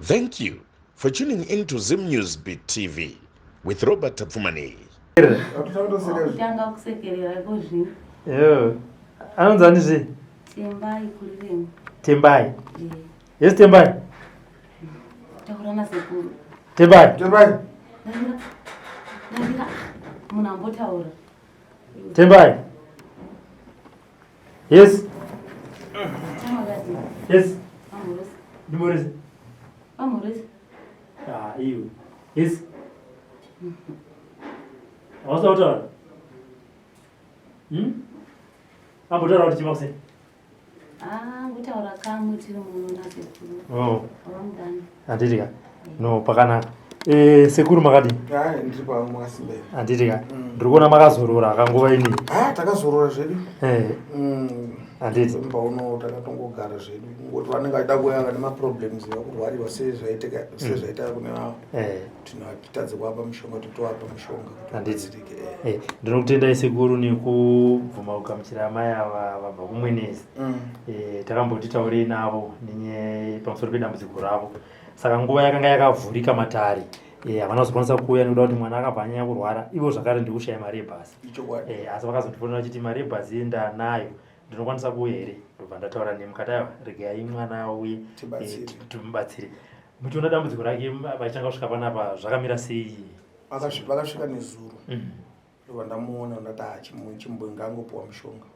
Thank you for tuning in to Zim News Beat TV with Robert Tapfumaneyi. Kutanga kusekerera iko zvino. Yo. Anonzi ani zve? Tembai kuriremu. Tembai. Eh. Yes Tembai. Taura nasekuru. Tembai. Tembai. Ndavira. Ndavira. Munhu ambotaura. Tembai. Yes. Yes. Ndimorese. Amorese. Ah, iwe. Yes. Hausa kutaura? Hmm? Ambotaura kuti chima kuseni. Ah, kutaura kamwe tiri muno nasekuru. Oh. Vamudani. Handiti ka? No, pakanaka. Eh, sekuru makadii? Hayi, ndiri pamwe makasimba here? Handiti ka? Ndiri kuona makazorora kanguva inei. Ah, takazorora zvedu. Eh, handiti. Mba uno takatongogara zvedu. Kungoti vanenge vachida kuuya vane maproblems vakurwariwa sezvaitika sezvaita kune vavo. Eh. Tinotadze kuvapa mishonga totovapa mishonga kuti Handiti. vabatsirike. Eh. Eh, ndinokutendai sekuru nekubvuma kugamuchira amai ava vabva kumwenezi. Eh, takamboti taurei navo nenyaya pamusoro pedambudziko ravo. Saka nguva yakanga yakavhurika matare. Eh, havana kuzokwanisa kuuya nekuda kuti mwana akabva anyanya kurwara ivo zvakare ndikushaya mari yebhasi. Ichokwadi. Eh, asi vakazondifonera vachiti mari yebhazi ndanayo ndinokwanisa kuuya here ndobva ndataura nemukati aiwa regai mwana auye eh, Tibatsire. timubatsire muchiona dambudziko rake vachitanga kusvika panapa zvakamira sei Vakasvika nezuro. Mm, Ndobva ndamuona ndati ah chimbwe angopuwa mushonga.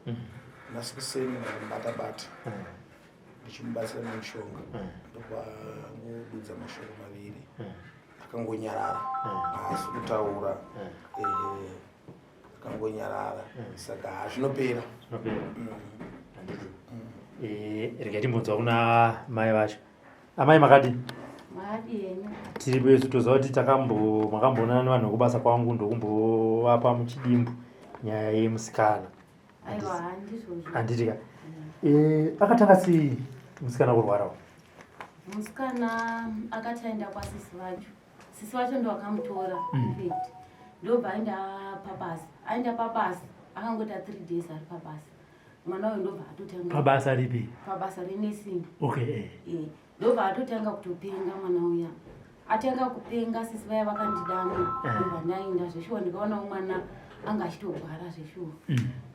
Nhasi kuseni ndamubata bata ndichimubatsira nemushonga. Ndobva angodudza mashoko maviri. Akangonyarara. Haasi kutaura. Ehe. Akangonyarara. Saka hazvinopera. Zvinopera. Handiti. Eh, regai timbonzwa kuna mai vacho amai makadii Makadii henyu. tiripo isu toziva kuti takambo makamboonana nevanhu vekubasa kwangu ndokumbovapa muchidimbu nyaya yemusikana Aiwa, handizvozvo. handiti ka Eh, akatanga sei musikana kurwara uyu? Musikana akati aenda kwasisi vacho. Sisi vacho ndo vakamutora. In fact. Ndobva aenda pabasa. Aenda pabasa akangoita 3 days ari pabasa. Mwana uyu ndobva atotanga pabasa ripi pabasa renursing. okay eh. Eh, ndobva atotanga kutopenga mwana uya. Atanga kupenga sisi vaya vakandidana ndobva ndaenda zveshuwa ndikaonawo mwana anga achitogwara zveshuwa.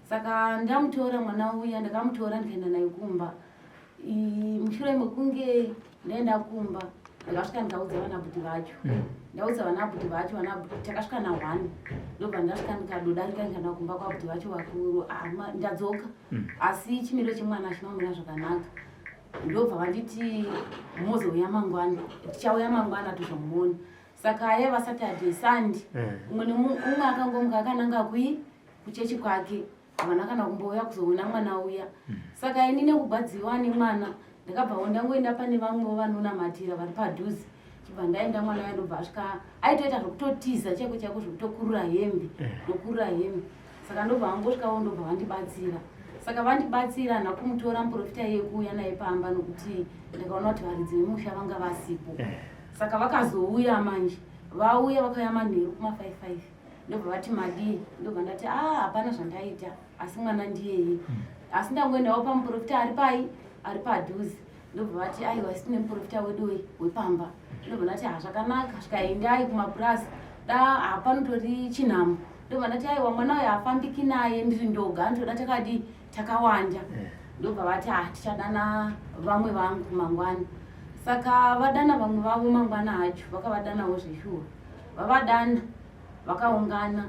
Saka ndamutora mwana uya ndakamutora ndikaenda naye kumba. Mushure mekunge ndaenda kumba ndakasvika ndikaudza vana bhuti vacho. Ndaudza vana bhuti vacho vana bhuti takasvika na 1 ndobva ndasvika ndikadodarika ndikaenda kumba kwabhuti vacho vakuru. Ah, ndadzoka asi chimiro chemwana hachina kumira zvakanaka. Ndobva vanditi mozouya mangwana, tichauya mangwana tozomuona. Saka yaiva Saturday Sunday. Umwe umwe akangomuka akananga kui kuchechi kwake. Havana kana kumbouya kuzoona mwana uya. Saka ini nekugwadziwa nemwana ndakabvawo ndangoenda pane vamwewo vanonamatira vari padhuze. Chibva ndaenda mwana uya ndobva asvika aitoita zvekutotiza chaiko chaiko zvekutokurura hembe. Ndokurura hembe. Saka ndobva vangosvikawo ndobva vandibatsira. Saka vandibatsira handina kumutora muprofita iye kuuya naye pamba nokuti ndakaona kuti varidzi vemusha vanga vasipo. Saka vakazouya manje. Vauya vakauya manheru kuma 5 ndobva vati madii ndobva ndati ah hapana zvandaita asi mwana ndiyeye asi ndangoendawo pamuprofita ari pai ari padhuze ndobva vati aiwa isi tine muprofita wedu wepamba ndobva ndati ha zvakanaka svikaendai kumapurazi da hapanotori chinhamo ndobva ndati aiwa mwana uyu hafambiki naye ndiri ndoga anotoda takadii takawanda ndobva vati ah tichadana vamwe vangu mangwana saka vadana vamwe vavo mangwana acho vakavadanawo zveshuwa vavadana vakaungana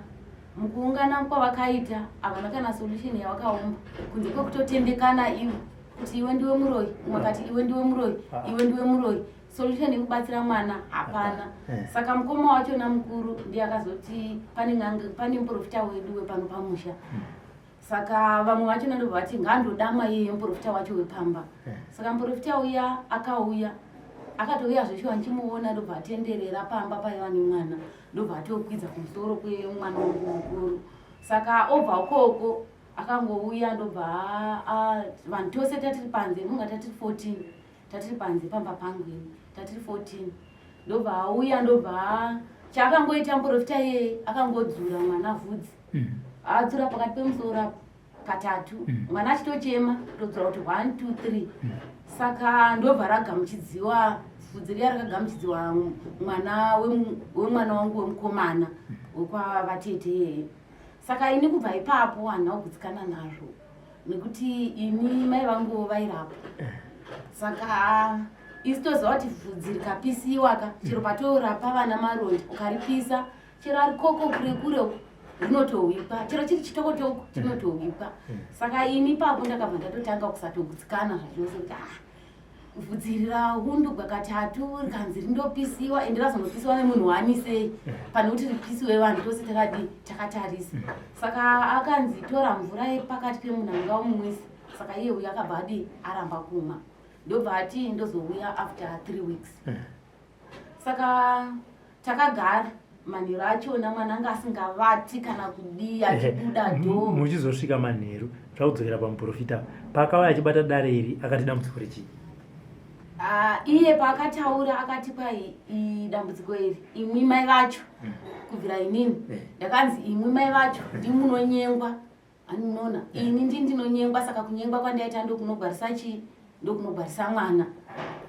mukuungana kwavakaita havana kana solution yavakaumba kunze kwekutotendekana ivo kuti iwe ndiwe muroyi umwe akati iwe ndiwe muroyi iwe ndiwe muroyi solution yekubatsira mwana hapana saka mukoma wachona mukuru ndiye akazoti pane n'anga pane muprofita wedu wepano pamusha saka vamwe vachona ndobva vati ngandodama iye muprofita wacho wepamba saka muprofita uya akauya akatouya zveshuwa ndichimuona ndobva atenderera pamba paiva nemwana ndobva atokwidza kumusoro kwemwana wangu mukuru saka obva ukoko akangouya ndobva vanhu tose tatiri panze nonga tatiri 14 tatiri panze pamba pangu ini tatiri 14 ndobva auya ndobva chaakangoita muprofita iyeye akangodzura mwana vhudzi adzura pakati pemusoro apo katatu mwana achitochema todzura kuti 1 2 3 saka ndobva ragamuchidziwa bvudzi riya rakagamuchidziwa mwana wemwana wangu wemukomana wekwavatete iyeye. Saka ini kubva ipapo handina kugutsikana nazvo nekuti ini mai vangu vairapa. Saka isu toziva kuti bvudzi rikapisiwa ka chero patorapa vana maronda ukaripisa chero ari koko kure kure uko rinotohwikwa, chero chiri chitokotoko chinotohwikwa. Saka ini ipapo ndakabva ndatotanga kusatogutsikana zvachose kuti ah, bvudzi rahundugwa katatu rikanzi rindopisiwa ende razonopisiwa nemunhu wani sei pane kuti ripisiwe vanhu tose takadi takatarisa. Saka akanzi tora mvura yepakati pemunhu anga umumwisa. Saka iye uyu akabva adi aramba kumwa, ndobva ati ndozouya after 3 weeks. Saka takagara manheru achona mwana anga asingavati kana kudii achibuda dho. Muchizosvika manheru zvakudzokera pamuprofita, paakauya achibata dare iri akati dambudziko rechii? Ah, iye paakataura akati kwai dambudziko iri imwi mai vacho kubvira inini ndakanzi imwi mai vacho ndimunonyengwa anonona ini ndi ndinonyengwa. Saka kunyengwa kwandaita ndokunogwarisa chii, ndokunogwarisa mwana.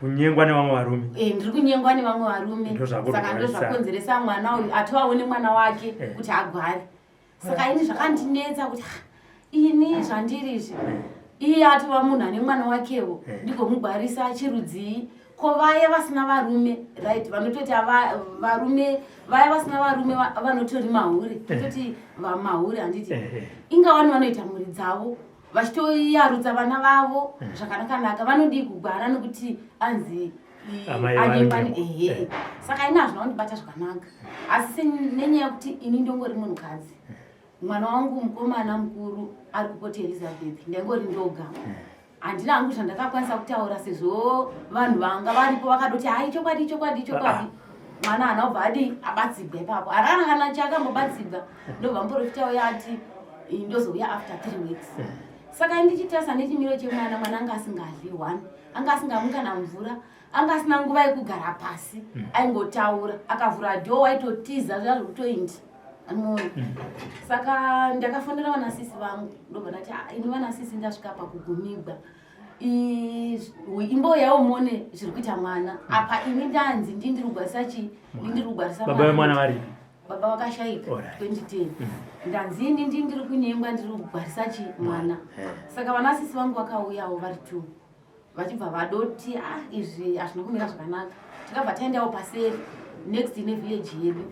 Kunyengwa nevamwe varume? Eh, ndiri kunyengwa nevamwe varume. Ndozvakurwarisa. Saka ndozvakonzeresa mwana uyu atovawo nemwana wake kuti agware. Saka ini zvakandinetsa kuti ah, ini zvandiri izvi, iye atova munhu ane mwana wakewo, ndigomugwarisa chirudzii? Ko vaya vasina varume, right, vanototi varume vaya vasina varume vanotori mahure, tototi vamahure handiti? Inga vani vanoita mhuri dzavo vachitoyarutsa vana vavo zvakanakanaka, vanodii kugwara nekuti anzi Amai anyengwa? vanyengwa. Ehe. Saka ini hazvina kundibata zvakanaka, asi nenyaya yekuti ini ndongori munhukadzi, mwana wangu mukomana mukuru ari kuPort Elizabeth, ndaingori ndoga, handina hangu zvandakakwanisa kutaura sezvo vanhu vanga varipo vakadoti hai, chokwadi, chokwadi, chokwadi, mwana haana kubva adi abatsigwa ipapo, harana kana chaakambobatsigwa. Ndobva muprofita uya ati ndozouya after 3 weeks. Saka ndichitarisa nechimiro chemwana, mwana anga asingadyi one, anga asingamwi kana mvura, anga asina nguva yekugara pasi, aingotaura, akavhura dhoo waitotiza zviya zvekutoindi anoona. Saka ndakafonera vanasisi vangu, ndobva ndati, "Ah, ini vanasisi ndasvika pakugumigwa, imboyawo muone zviri kuita mwana apa. Ini ndanzi ndindiri kugwarisa chii, ndindiri kugwarisa Baba vemwana varipi? Baba vakashayika 2010. Ndanzi ini ndindiri kunyengwa, ndiri kugwarisa chi mwana. Saka vanasisi vangu vakauyawo vari two, vachibva vadoti ah, izvi hazvina kumira zvakanaka. Takabva taendawo paseri next nevillage yedu,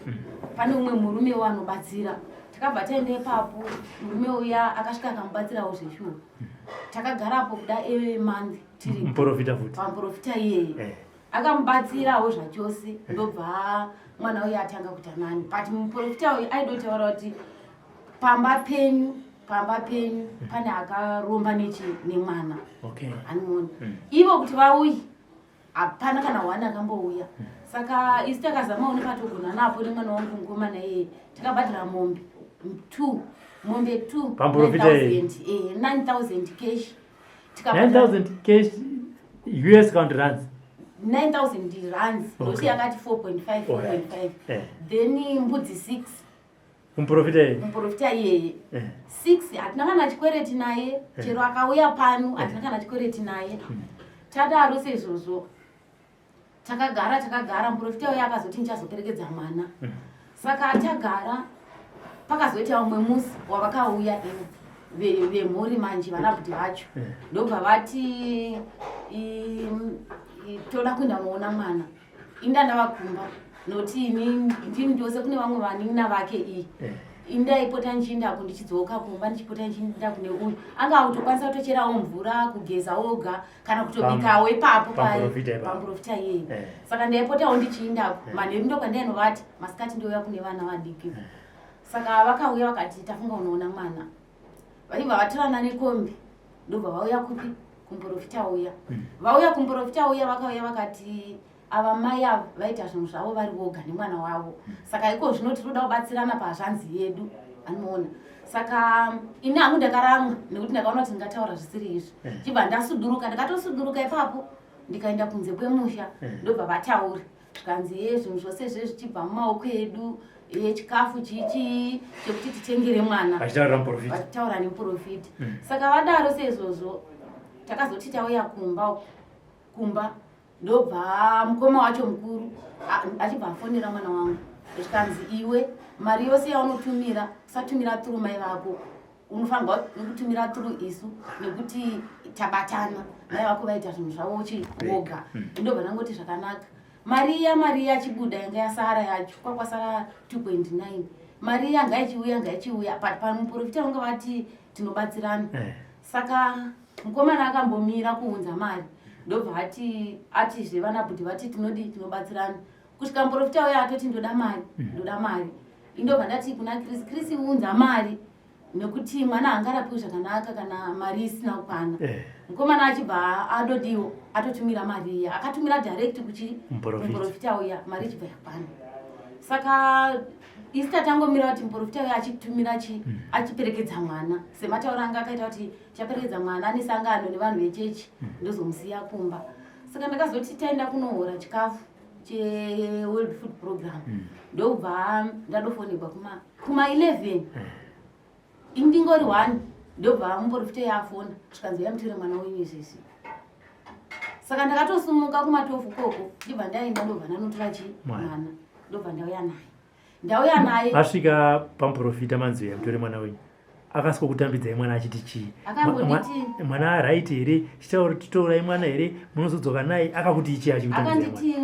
pane umwe murume anobatsira. Takabva taenda ipapo, murume uya akasvika akamubatsirawo zveshuwa. Takagarapo kuda emonth tiri Muprofita futi? Pamuprofita iyeye. Akamubatsirawo zvachose, ndobva mwana uyu atanga kuita nani. But muprofita uyu aidotaura kuti pamba penyu pane akaromba nechi nemwana. Anoona ivo kuti vauye, hapana kana one akambouya. Saka isu takazamawo nepatogona napo nemwana wangu mukomana iyeye, takabhadhara mombe two, mombe two. Pamuprofita iyeye? 9000 cash. Tikabhadhara 9000 cash, US count rands? 9000 rands, nokuti yakati 4.5, 4.5. Then mbudzi 6. Muprofita iyeye? Muprofita iyeye. 6. Hatina kana chikwereti naye, chero akauya pano hatina kana chikwereti naye. Tadaro seizvozvo, takagara, takagara, muprofita uya akazoti ndichazoperekedza mwana. Saka tagara, pakazoita umwe musi wavakauya ivo vemhuri manje, vanabhuti vacho, ndobva vati toda kuenda kunoona mwana. Inda ndavakumba nokuti ini ndini ndose kune vamwe vanin'ina vake iyi. Indaipota ndichiendako, ndichidzoka kumba, ndichipota ndichienda kune uyu anga akutokwanisa kutocherawo mvura, kugeza oga, kana kutobikawo ipapo. Pamuprofita ipapo. Pamuprofita iyeye. Saka ndaipotawo ndichiendako manheru, ndokandainovati masikati ndouya kune vana vadiki. Saka vakauya vakati tafunga unoona mwana, vaibva vatorana nekombi, ndobva vauya kupi, kumuprofita uya. Vauya kumuprofita uya, vakauya vakati ava mai ava vaita zvinhu zvavo vari voga nemwana wavo, saka iko zvino tinoda kubatsirana pahazvanzi yedu, anoona. Saka ini hangu ndakaramwa nekuti ndakaona kuti ndingataura zvisiri izvi. Chibva ndasuduruka, ndakatosuduruka ipapo, ndikaenda kunze kwemusha. Ndobva vataura, zvikanzi ye zvinhu zvose zve zvichibva mumaoko edu, yechikafu chichi chekuti titengere mwana. Vachitaurira muprofita? Vachitaura nemuprofita. Saka vadaro seizvozvo, takazoti tauya kumba uku, kumba. Ndobva mukoma wacho mukuru achibva afonera mwana wangu zvikanzi iwe mari yose yaunotumira usatumira through mai vako unofanirwa kutumira through isu nekuti tabatana mai vako vaita zvinhu zvavo chivoga hmm. ndobva ndangoti zvakanaka mari iya mari iya chibuda yanga yasara yacho kwakwasara 2.9 mari iya ngaichiuya ngaichiuya but pamuprofita vanga vati tinobatsirana eh. Saka mukomana akambomira kuunza mari ndobva ati atizve vana bhudhi vati tinodi tinobatsirana kusvika muprofita uya atoti ndoda mari mm. ndoda mari indobva ndati kuna chris chris unza mari nekuti mwana haangarapiwi zvakanaka kana mari isina kukwana eh. mukomana achibva adodiwo atotumira mari iya akatumira direct kuchi muprofita uya mari ichibva yakwana saka isu tatangomira kuti muprofita uya achitumira chi mm. achiperekedza mwana sematauro anga akaita kuti tichaperekedza mwana nesangano nevanhu vechechi mm. ndozomusiya kumba saka ndakazoti taenda kunohora chikafu cheworld food program mm. ndobva ndadofonegwa kuma kuma 11 mm. indingori one ndobva muprofita yafona zvikanzi yamutore mwana wenyu izvezvi saka ndakatosumuka kumatofu koko ndibva ndaenda ndobva ndanotora chi mwana ndobva ndauya naye ndauya naye vasvika pamuprofita manzi yamutore mwana wenyu akasiko kutambidzai mwana achiti chii mwana right here chitorai mwana here munozodzoka naye akakuti ichi achikutanditi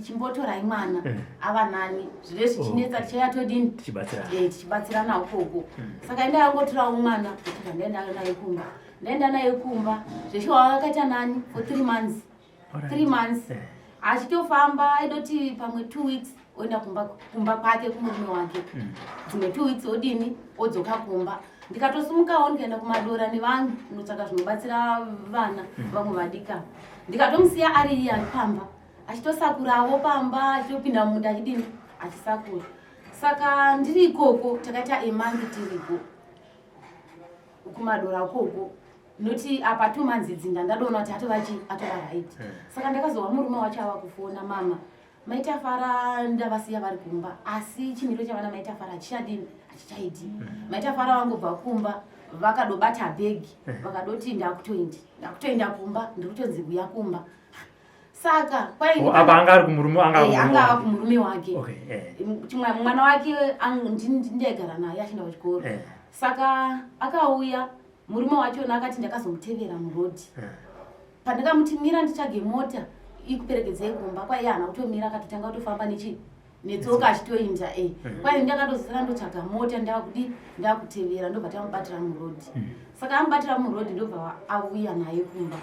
chimbotorai mwana eh. ava nani zvine zvichinetsa oh. tichaya todini tichibatsirana eh, ukoko hmm. saka indayangotorawo mwana kuti ndaenda naye kumba ndaenda naye kumba zveshuwa akaita nani for three months three months eh. achitofamba aidoti pamwe two weeks oenda kumba kumba kwake kumurume wake mm. dzimwe two weeks odini odzoka kumba ndikatosimukawo ndikaenda kumadora nevanhu kunotsvaka zvinobatsira vana mm. vamwe vadika ndikatomusiya ari iye ari pamba achitosakurawo pamba achitopinda mumunda achidini achisakura saka ndiri ikoko takaita emangi tiriko kumadora ukoko noti apa two months idzi ndandadoona kuti atova chi atova right hmm. saka ndakazohwa murume wacho ava kufona mama maitafara ndavasiya vari kumba asi chimiro chavana maitafara hachichadini hachichaiti hmm. maitafara vangobva kumba vakadobata bhegi hmm. vakadoti ndakutoindi ndakutoenda kumba ndiri kutonzi kuya kumba saka oh, apa anga ari kumurume anga eh, anga kumurume wake eh. chimwe mwana wake ndaigara naye achienda kuchikoro eh. saka akauya murume wachona akati ndakazomutevera murodhi pandakamuti mira nditsvage mota ikuperekedzei kumba kwaiye haana kutomira akatotanga kutofamba nechi netsoka achitoinda e eh. kwai ndakatozosara ndotsvaga mota ndakudi ndakutevera ndobva tamubatira murodhi mm. saka amubatira murodhi ndobva auya naye kumba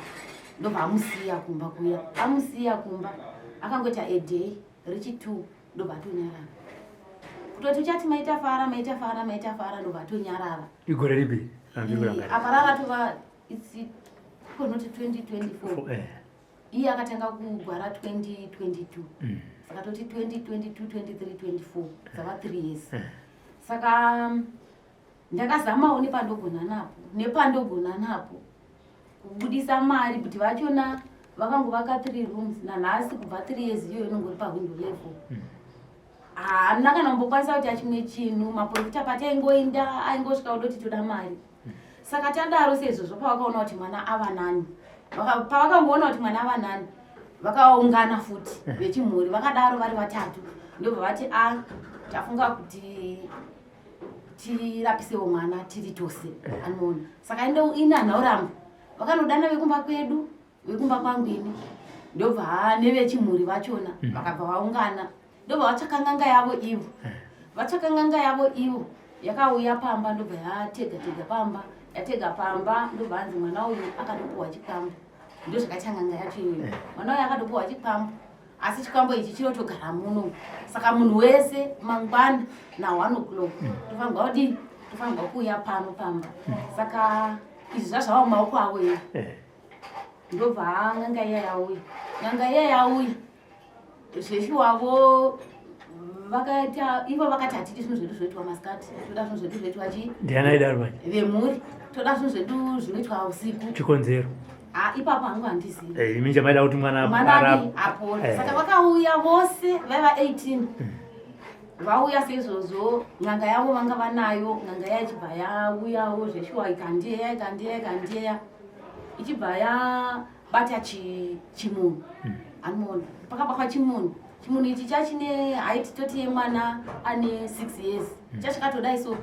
ndobva amusiya kumba kuya amusiya kumba akangoita a day richi two ndobva atonyarara kutoti uchati maita fara maita fara maita fara ndobva atonyarara igore ripi apa raratova its konoti 2024 eh. iye akatanga kugwara 2022 mm. saka toti 2022 23 24 dzava 3 years eh. saka ndakazamawo nepandogona napo nepandogona napo kubudisa mari kuti vachona vakangovaka three rooms nanhasi kubva three years iyoyo inongori pahwindo level hmm. haana kana kumbokwanisa kuita chimwe chinhu maprofita pataingoinda aingosvika kudoti toda mari hmm. saka tadaro seizvozvo pavakaona kuti mwana ava nani pavakangoona kuti mwana ava nani vakaungana futi hmm. vechimhuri vakadaro vari vatatu ndobva vati a ah, tafunga kuti tirapisewo mwana tiri tose eh. anoona saka inde ini hanhauramba vakanodana vekumba kwedu vekumba kwangu ini ndobva nevechimhuri vachona hmm. vakabva vaungana ndobva vatsvaka n'anga yavo ivo eh. vatsvaka n'anga yavo ivo yakauya pamba ndobva yatega tega pamba yatega pamba ndobva anzi mwana uyu akatopuwa chikwambo ndozvakaita n'anga yacho iyoyo eh. mwana uyu akatopuwa chikwambo asi chikwambo ichi chinotogara muno saka munhu wese mangwana na one o'clock mm. tofanirwa kudii tofanirwa kuuya pano pamba mm. saka izvi zvazvava mumaoko avo iyo eh. ndobva n'anga iya yauya n'anga iya yauya zveshuwavo vakaita ivo vakati hatidi zvinhu zvedu zvinoitwa masikati toda zvinhu zvedu zvinoitwa chii ndiani aidaro manje vemhuri toda zvinhu zvedu zvinoitwa usiku chikonzero Ah, ipapo hangu handizivi eh, imi chamaida kuti mwana mwana apore eh. saka vakauya vose vaiva 18 hmm. vauya seizvozvo n'anga yavo vanga vanayo n'anga yaichibva yauyawo zveshuwa ikandiyeya ikandiyeya ikandiyeya Ichibva yabata chimunhu. Anoona pakabatwa chimunhu. Chimunhu ichi chachine height toti yemwana ane 6 years. Chachakatodai so,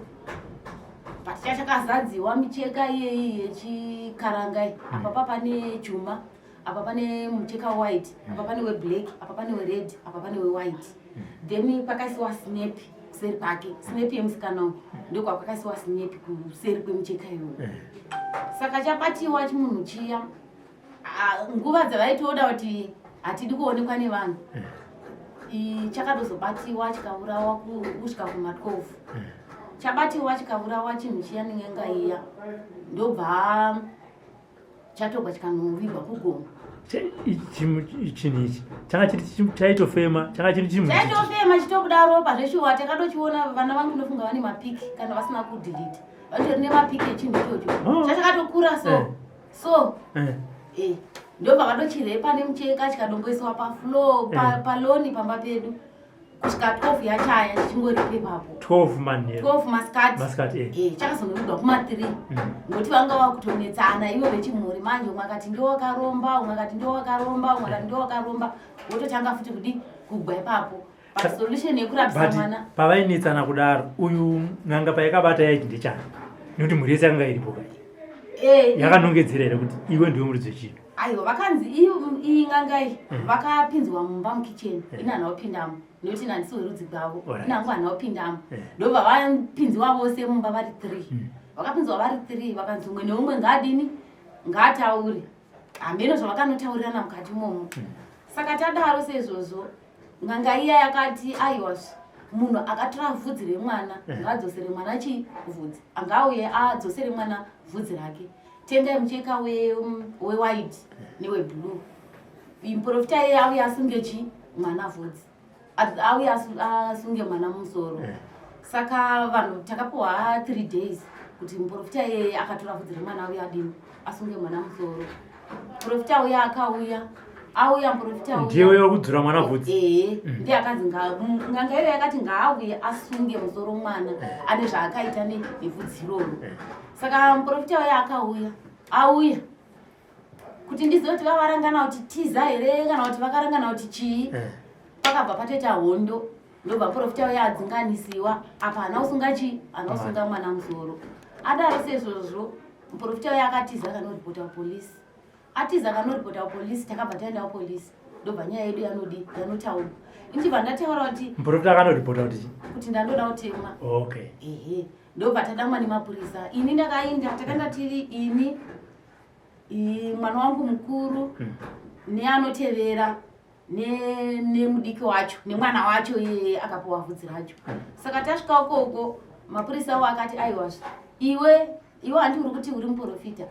but chachakazadziwa micheka iyeyi yechikaranga iyi. Apa pane chuma, apa pane mucheka white, apa pane weblack, apa pane wered, apa pane wewhite. Then pakaisiwa snap kuseri kwake, snap yemusikana uyu, ndokwakakaisiwa snap kuseri kwemucheka iyoyo. Saka chabatiwa chimunhu chiya, nguva dzavaitoda kuti hatidi kuonekwa nevanhu, chakatozobatiwa chikaurawa kusvika kuma12. Chabatiwa chikaurawa chinhu chiya nen'anga iya, ndobva chatogwa chikanovigwa kugomo. Chinhu ichi changa chiri chaitofema, changa chiri chimunhu. Chaitofema chitobuda ropa zveshuwa. Takatochiona, vana vangu ndofunga vane mapiki, kana vasina kudelete vatori nemapiki echinhu ichocho. Chachakatokura so. So ndobva vatochirepa nemucheka, chikadomboiswa pafloor, palawn pamba pedu, kusvika 12 yachaya chichingoripo ipapo. 12 manheru? 12 masikati. Masikati. Chakazongovigwa kuma3, nokuti vanga vakutonetsana ivo vechimhuri manje. Umwe akati ndiwo wakaromba, umwe akati ndiwo wakaromba, umwe akati ndiwo wakaromba, wototanga futi kudi kugwa ipapo. But solution yekurapisa But mwana pavainetsana kudaro, uyu n'anga payakabata yaiti ndechani? Nekuti mhuri yese yakanga iripo kai. Yakanongedzera here kuti iwe ndiwe muridzi wechinhu? Aiwa, vakanzi iyi n'anga iyi, vakapinzwa mumba mukicheni. Ini hana kupindamo nekuti ini handisi werudzi gwavo. Ini hangu hana kupindamo. Ndobva vapinziwa vose mumba vari three. Vakapinzwa vari three, vakanzi umwe neumwe ngaadini, ngaataure. Hameno zvavakanotaurirana mukati imomo. Saka tadaro seizvozvo, n'anga iya yakati aiwazve, munhu akatora vhudzi remwana ngaadzosere mwana chi vhudzi, angauye adzosere mwana vhudzi rake. Tengai mucheka wewhite neweblue, muprofita iye auye asunge chi mwana vhudzi, auye asunge mwana mumusoro. Saka vanhu takapiwa 3 days kuti muprofita iyeye akatora vhudzi remwana auye adini, asunge mwana musoro. Muprofita uya akauya, auya muprofita uya. Ndiye uya wekudzura mwana vhudzi? Ehe, ndiye akanzi n'anga iyo yakati ngaauye asunge musoro mwana ane zvaakaita nevhudzi iroro. Saka muprofita uya akauya, auya kuti ndizive kuti vavarangana kuti tiza here kana kuti vakarangana kuti chii. Pakabva patoita hondo, ndobva muprofita uya adzinganisiwa. Apa haana kusunga chi, haana kusunga mwana musoro. Adaro seizvozvo, muprofita uya akatiza akanoripota kupolisi. Atiza akanoripota kupolisi, takabva taenda kupolisi, ndobva nyaya yedu yanodi yanotaurwa. Indichibva ndataura kuti Muprofita akanoripota kuti chii? Kuti ndandoda kutemwa. Ehe, ndobva tadamwa nemapurisa. Ini ndakainda, takaenda tiri ini, mwana wangu mukuru, neanotevera, nemudiki wacho, nemwana wacho iyeye akapiwa vhudzi racho. Saka tasvika ukoko, mapurisa awo akati aiwazve, iwe, iwe handi uri kuti uri muprofita?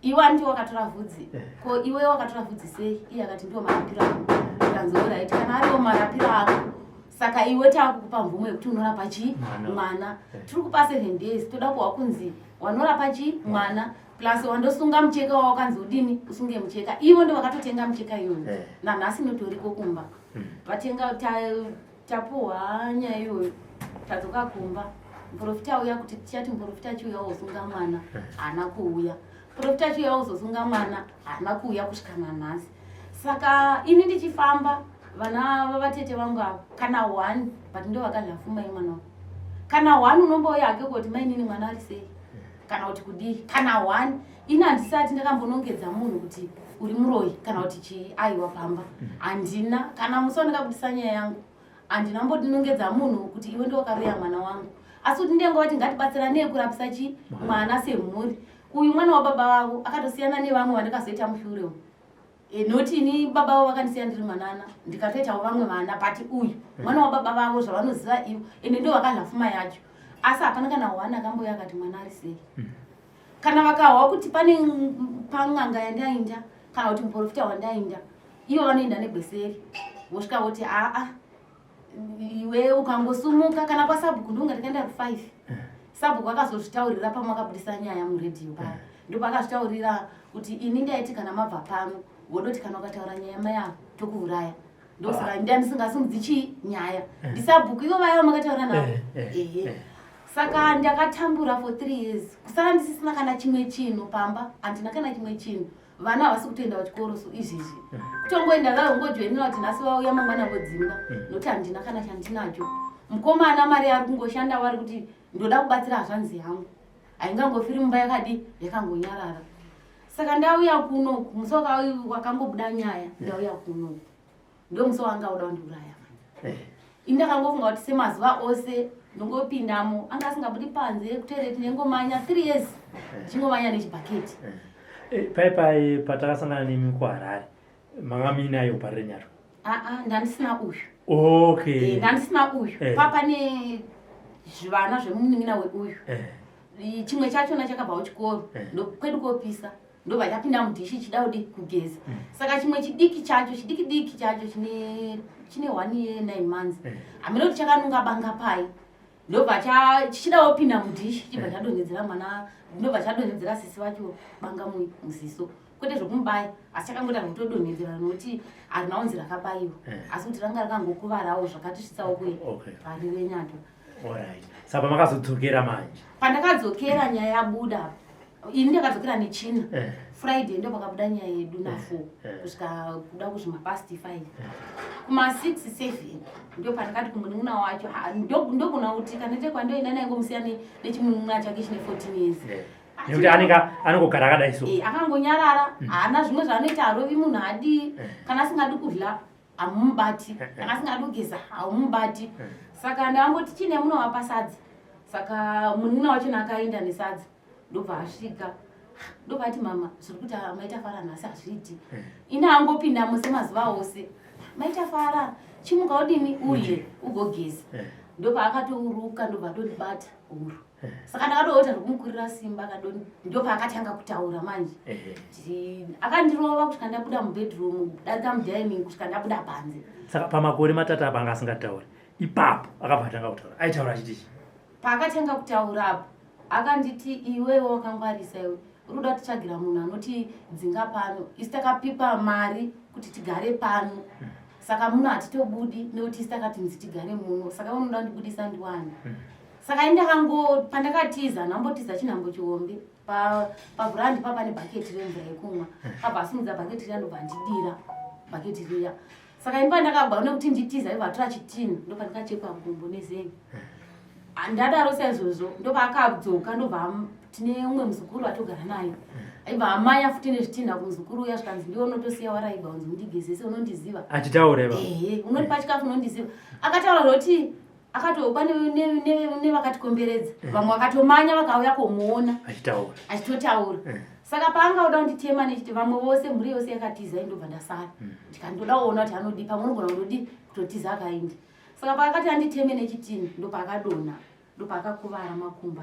Iwe handi wakatora vhudzi? Ko iwe wakatora vhudzi sei? Iye akati ndiwo marapiro angu. Kanzi alright, kana ariwo marapiro ako, saka iwe taakukupa mvumo yekuti unorapa chi Mwana. mwana. Tiri kupa 7 days, toda kuwa kunzi wanorapa chi mwana, plus wandosunga mucheka wawakanzi udini, usunge mucheka. Ivo ndo vakatotenga mucheka iyoyo. Nanhasi notoriko kumba. Vatenga, tapuhwa nyaya iyoyo, tadzoka kumba. Muprofita uya, kuti tichati muprofita achiuya wosunga mwana, haana kuuya. Muprofita achiuya wozosunga mwana, haana kuuya kusvika nanhasi. Saka ini ndichifamba, vana vavatete vangu ava kana one, but ndo vakadya fuma yemwana wavo. Kana one unombouya hake kuti mainini mwana ari sei kana kuti kudii, kana one. Ini handisati ndakambonongedza munhu kuti uri muroyi kana kuti chii, aiwa. Pamba handina kana musi wandakabudisa nyaya yangu, handina mbodinongedza munhu kuti iwe ndowakaroya mwana wangu, asi kuti ndengova ngatibatsiranei kurapisa chi mwana semhuri. Uyu mwana wababa vavo akatosiyana nevamwe vandakazoita mushure umu. Noti ini baba vavo vakandisiya ndiri mwanana, ndikatoitawo vamwe vana, but uyu mwana wababa vavo zvavanoziva ivo, ende ndo vakadya fuma yacho. Asi hapana kana one akambouya akati mwana ari sei. Kana vakahwa kuti pane pan'anga yandainda kana kuti muprofita wandainda, ivo vanoenda negweseri, vosvika voti aa, iwe ukangosumuka kana kwasabhuku, ndonga ndikaenda ku5. Sabhuku akazozvitaurira pamwe akabudisa nyaya muredhiyo paya, ndopakazvitaurira kuti ini ndaiti kana mabva pano wodoti kana ukataura nyaya mai avo tokuuraya. Ndosaka nda ndisingasumudzi chii nyaya. Ndisabhuku ivo vaya vamakataura navo. Ehe. Saka ndakatambura for 3 years, kusara ndisisina kana chimwe chinhu pamba, handina kana chimwe chinhu. Vana havasi kutoenda kuchikoro, so izvizvi kutongoenda vaongojoinira kuti nhasi vauya, mangwana vodzingwa, nokuti handina kana chandinacho. Mukomana mari ari kungoshanda, wari kuti ndoda kubatsira hazvanzi yangu, haingangofiri mumba yakadi yakangonyarara. Saka ndauya kunoku musi wakangobuda nyaya, ndauya kunoku ndo musi wanga uda kundiuraya. Ini ndakangofunga kuti semazuva ose ndongopindamo, anga asingabudi panze kutoilet, ndengomanya 3 years ndichingomanya nechibhaketi. Pai pai patakasangana nemi kuHarare, manga muinayo Parirenyatwa? Aa, ndandisina uyu. Ndandisina uyu. Papane zvivana zvemunin'ina weuyu. Chimwe chachona chakabva kuchikoro, kwedu kopisa, ndobva chapinda mudhishi chida kudi kugeza. Saka chimwe chidiki chacho, chidiki diki chacho chine 1 year 9 months, hamene kuti chakanunga banga pai, ndobva chichidawo pinda mudhishi, chibva chadonhedzera mwana, ndobva chadonhedzera sisi vacho banga muziso, kwete zvokumubaya, asi chakangoita zvekutodonhedzera, nokuti harina kunzi rakabayiwa, asi kuti ranga rakangokuvarawo zvakatisvitsawo kuye Parirenyatwa. Alright, saka pamakazodzokera manje? Pandakadzokera nyaya yabuda, ini ndakadzokera neChina. Friday ndo pakabuda nyaya yedu na4 kusvika kuda kuzvima past 5, kuma6 7 ndo pandakati kumunin'ina wacho, ndogona kuti kana te kwandoenda naye ngomusiya nechimunun'una chake chine 14 years. Nekuti anenge anongogara akadai so. Akangonyarara, haana zvimwe zvaanoita, harovi munhu, hadii. Kana asingadi kudya hamumubati, kana asingadi kugeza haumubati. Saka ndangoti chine munovapa sadza. Saka munin'ina wachona akaenda nesadza, ndobva asvika, ndobva ati, "Mama, zviri kuti maita fara nhasi hazviiti." Ini angopindamo semazuva ose, "Maita fara, chimuka udini uye ugogeza." Ndobva akatouruka, ndobva atondibata huro. Saka ndakatoota zvekumukurira simba, ndopaakatanga kutaura manje. Akandirova kusvika ndabuda mubedroom, kudarika mudining, kusvika ndabuda panze. Saka pamakore 3 apa anga asingatauri, ipapo akabva atanga kutaura, aitaura achiti? Paakatanga kutaura apo akanditi, "Iwewe wakangwarisa iwe, uri kuda kutitsvagira munhu anoti dzinga pano. Isi takapipa mari kuti tigare pano, saka muno hatitobudi nekuti isi takatinzi tigare muno, saka unoda kundibudisa ndiwani?" Saka indakango pandakatiza, ndambotiza chinhambo chihombe, pavhurandi pa pane bhaketi remvura yekumwa, pabva asimudza bhaketi riya, ndobva ndidira bhaketi riya. Saka ini pandakabva nekuti nditiza, ibva atora chitini, ndobva ndikachekwa gumbo nezenge. Ndadaro saizvozvo, ndobva akadzoka, ndobva tine umwe muzukuru atogara naye, aibva amanya futi nezvitinha kumuzukuru uya, zvikanzi, "Ndiwe unotosiya waraibva unzi undigezese, unondiziva." Achitaura ipapo? Ehe, "Unondipa chikafu, unondiziva." Akataura zvoti akatokwa nevakatikomberedza, vamwe vakatomanya vakauya komuona. Achitaura. Achitotaura. Saka paanga uda kunditema nechiti, vamwe vose, mhuri yose yakatiza, indobva ndasara, ndikandoda kuona kuti anodi, pamwe unogona kutodi kutotiza akaenda. Saka paakati anditeme nechitini, ndopaakadonha, ndopaakakuvara makumba.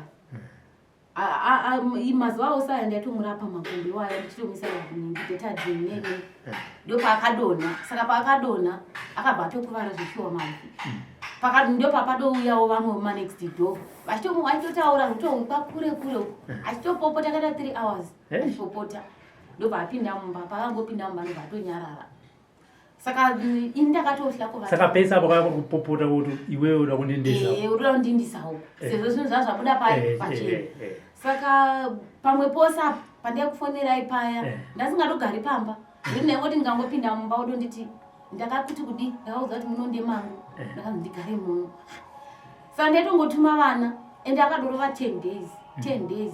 Mazuva ose aya ndaitomurapa makumbo iwaya, ndichitomisa ningi Betadine nene. Ndopaakadonha. Saka paakadonha akabva atokuvara zveshuwa mabvi. Ndopapadouyawo vamwe vemanext door, vachitotaura kutopa kure kure uko, achitopopota kaita 3 hours achipopota. Ndobva apinda mumba. Paakangopinda mumba, ndobva atonyarara. Saka ini ndakatohla kuva Saka pese apo kaya kuri kupopota kuti iwewe uda kundindisa. Unoda kundindisa uko, sezvo zvinhu zvaa zvabuda pachena. Saka pamwe pose apa pandaikufonerai paya, ndasingatogari pamba, nekuti ndaingoti ndikangopinda mumba udonditi, "Ndakakuti kudi, ndakaudza kuti muno ndemangu, ndakanzi ndigare muno." Saka ndaitongotuma vana, ende akadorova 10 days, 10 days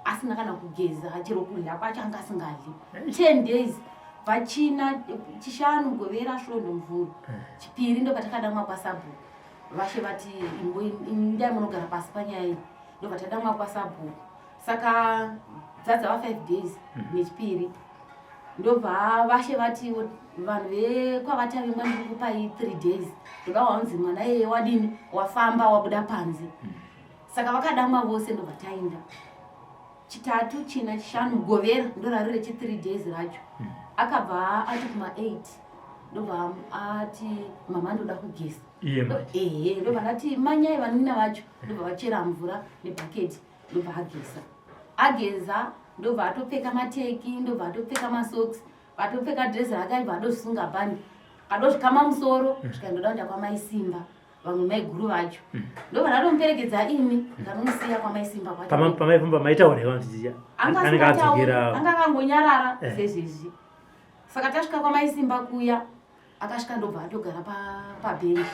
asina kana kugeza, chero kudya kwacho anga asingadyi. 10 days, vachina, Chishanu, Govera, Svondo, Mvuro, Chipiri, ndo patakadamwa kwasabhuku. Vashe vati, "Indai munogara pasi panyaya iyi." Ndobva tadamwa kwasabhuku. Saka dzadzava 5 days neChipiri, ndobva vashe vati, "Vanhu vekwaVatavengwa, ndiri kupai 3 days, ndoda waunzi mwana iyeye wadini, wafamba wabuda panze." Saka vakadamwa vose, ndobva taenda Chitatu, China, Chishanu, Mugovera, ndorari rechi 3 days racho. Akabva ati kuma8, ndobva ati, "Mama, ndoda kugeza." Iye manje? Ehe. Ndobva ndati, "Manyai vanina vacho." Ndobva vachera mvura nebhaketi, ndobva ageza. Ageza, ndobva atopfeka mateki, ndobva atopfeka masocks, atopfeka dhirezi rake, aibva adozvisunga bhandi, adozvikama musoro, svika ndoda kuenda kwamaisimba. Vamwe maiguru vacho ndobva ndatomuperekedza ini ndanomusiya kwamaisimba kwacho. Pamaifamba maitaura here kuti anenge adzokera? Anga akangonyarara sezvizvi. Saka tasvika kwamaisimba kuya, akasvika ndobva atogara pabhenji.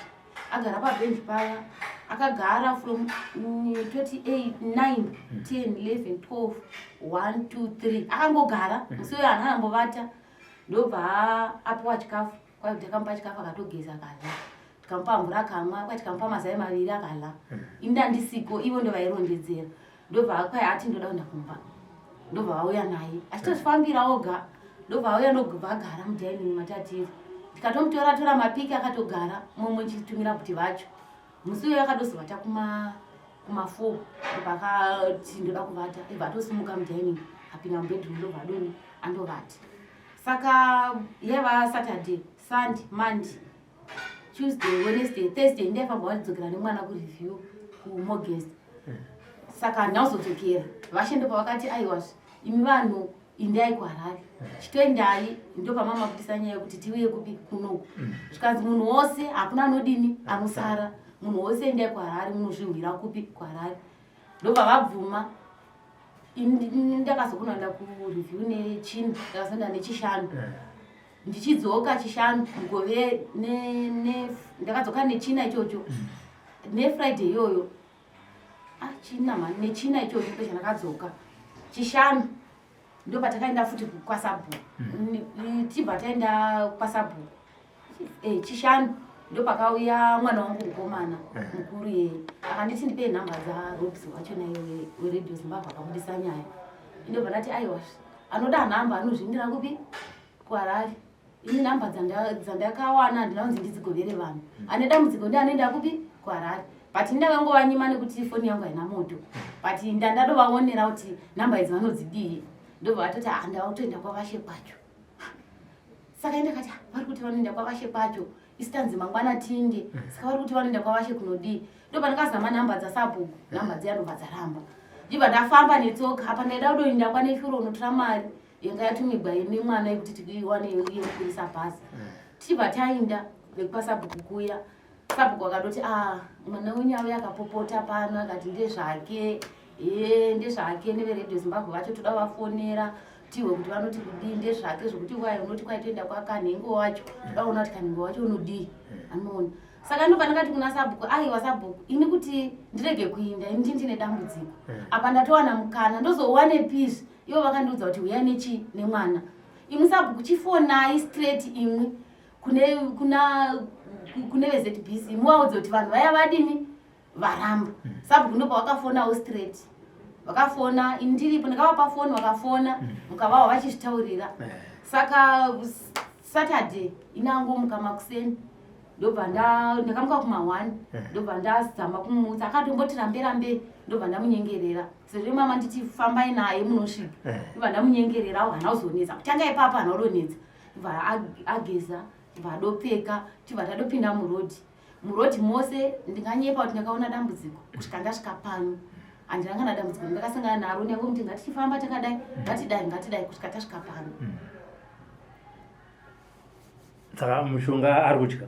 Agara pabhenji paya, akagara from 28 9 10 11 12 1 2 3, akangogara. Musi uyo haana ambovata. Ndobva apiwa chikafu, kwakuti takamupa chikafu, akatogeza akadya, tikamupa mvura akamwa, kwai tikamupa mazai 2 akadya. Ini ndandisiko, ivo ndo vairondedzera. Ndobva kwai ati ndoda kuenda kumba, ndobva vauya naye achitozvifambira oga. Ndobva auya, ndobva agara mudining matatiri. Ndikatomutora tora mapiki, akatogara momwe chitumira kuti vacho. Musi uyo akadozovata kuma 4, ndobva akati ndoda kuvata, ibva atosimuka mudining, apinda mubedroom, ndobva adoni andovata. Saka yaiva Saturday, Sunday, Monday, Tuesday, Wednesday, Thursday, ndaifamba vandidzokera nemwana kureview kuMogest. Saka handina kuzodzokera. Vashe ndopavakati aiwazve, imi vanhu indai kuHarare, chitoendai. Ndopamama kutisa nyaya yekuti tiuye kupi kunoku. Zvikanzi munhu wose, hakuna anodini anosara, munhu wose endai kuHarare, munozvihwira kupi kuHarare. Ndobva vabvuma. Ndakazokunoenda kureview nechina, ndakazoenda nechishanu. Ndichidzoka chishanu, mugove ndakadzoka nechina ichocho, nefriday iyoyo. Ah, china mani, nechina ichocho ndochandakadzoka. Chishanu ndo patakaenda futi kwasabhuku. Tibva taenda kwasabhuku, chishanu ndo pakauya mwana wangu mukomana mukuru yeye, akanditi ndipei nhamba dzaRobs wacho naye weRadio Zimbabwe akabudisa nyaya. Ndobva ndati aiwa, anoda nhamba anozvindira kupi? KuHarare. Ini nhamba dzandakawana handina kunzi ndidzigovere vanhu. Ane dambudziko ndi anoenda kupi? KuHarare. But ndakangovanyima nekuti foni yangu haina moto, but ndandadovaonera kuti nhamba idzi vanodzidii. Ndobva vatoti ah, ndautoenda kwavashe kwacho. Saka indakati, "Ah, vari kuti vanoenda kwavashe kwacho, isitanzi mangwana tinde, saka vari kuti vanoenda kwavashe kunodii?" Ndobva ndakazama nhamba dzasabhuku, nhamba dziya ndobva dzaramba. Ndibva ndafamba netsoka. Apa ndaida kudoinda kwaneshuro unotora mari yanga yatumigwa nemwana yekuti tiwane yekukwirisa bhazi. Tichibva tainda vekupasabhuku kuya, sabhuku akatoti, a mwana wenyu auya akapopota pano, akati ndezvake, e ndezvake, neveRadio Zimbabwe vacho toda vafonera tihwe kuti vanoti kudii. Ndezvake zvokuti wai unoti kwaitoenda kwakanhengo wacho, toda kuona kuti kanhengo wacho unodii, anoona. Saka ndobva ndakati kuna sabhuku, aiwa sabhuku, ini kuti ndirege kuinda, ini ndine dambudziko apa, ndatowana mukana, ndozowanepizvi? Ivo vakandiudza kuti uyai nechi nemwana. Imwi sabhuku chifonai straight imwi kune kuna kune veZBC, muvaudze kuti vanhu vaya vadini, varamba. Sabhuku ndobva vakafonawo straight, vakafona ini ndiripo, ndakavapa foni, vakafona, mukavawa vachizvitaurira. Saka Saturday inangomuka makuseni, ndobva ndakamuka kuma1, ndobva ndazama kumutsa, akatomboti rambe rambe, ndobva ndamunyengerera sezvo mama nditi fambai naye munosvika. Ndobva ndamunyengererawo, hana kuzonetsa kutanga ipapo, hana kudonetsa. Ndobva ageza, ndobva adopfeka, tibva tadopinda murodhi. Murodhi mose ndinganyepa kuti ndakaona dambudziko. Kusvika ndasvika pano handina kana dambudziko ndakasangana naro. Nyange ngatichifamba takadai, ngatidai, ngatidai, kusvika tasvika pano. Saka mushonga ari kudya?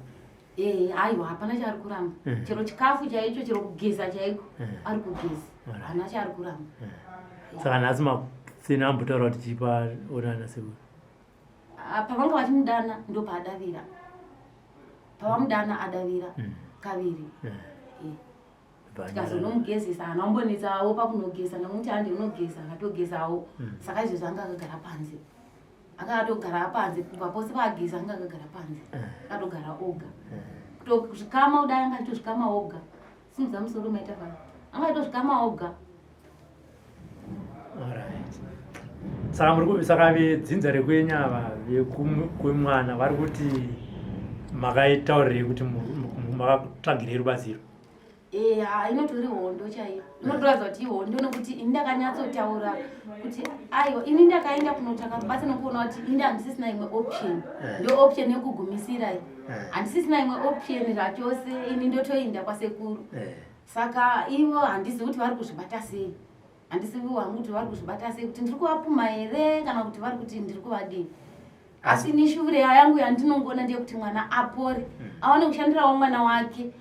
Ee, aiwa, hapana chaari kuramba. Chero chikafu chaicho, chero kugeza chaiko, ari kugeza. Hana chaari kuramba. Saka nhasi makuseni ambotaura kuti chipa onana sekuru? Ah, pavanga vachimudana ndopaadavira, pavamudana adavira kaviri. Tikazonomugezesa, hana umbonetsawo pakunogeza, ndamuti hande unogeza, akatogezawo. Saka izvezvi anga akagara panze, anga atogara panze kubva pose paageza, anga akagara panze, akatogara oga. Kutozvikama kudai, anga achitozvikama oga. Simudza musoro maita fana, anga achitozvikama oga. Alright. Saka saka vedzinza rekwenyu ava vekwemwana vari kuti makaitaurirei kuti makatsvagirei rubatsiro? Eya, inotori hondo chaiyo, inotoratidza kuti ihondo, nekuti ini ndakanyatsotaura kuti aiwa, ini ndakaenda kunotsvaka rubatsiro nekuona kuti ini handisisina imwe option. Ndo option yekugumisira iyi, handisisina imwe option zvachose, ini ndotoinda kwasekuru. Saka ivo handizivi kuti vari kuzvibata sei, handizivi hangu kuti vari kuzvibata sei, kuti ndiri kuvapuma here kana kuti vari kuti ndiri kuvadii. Asi ini shure yangu yandinongoona ndeyekuti mwana apore, awane kushandirawo mwana wake.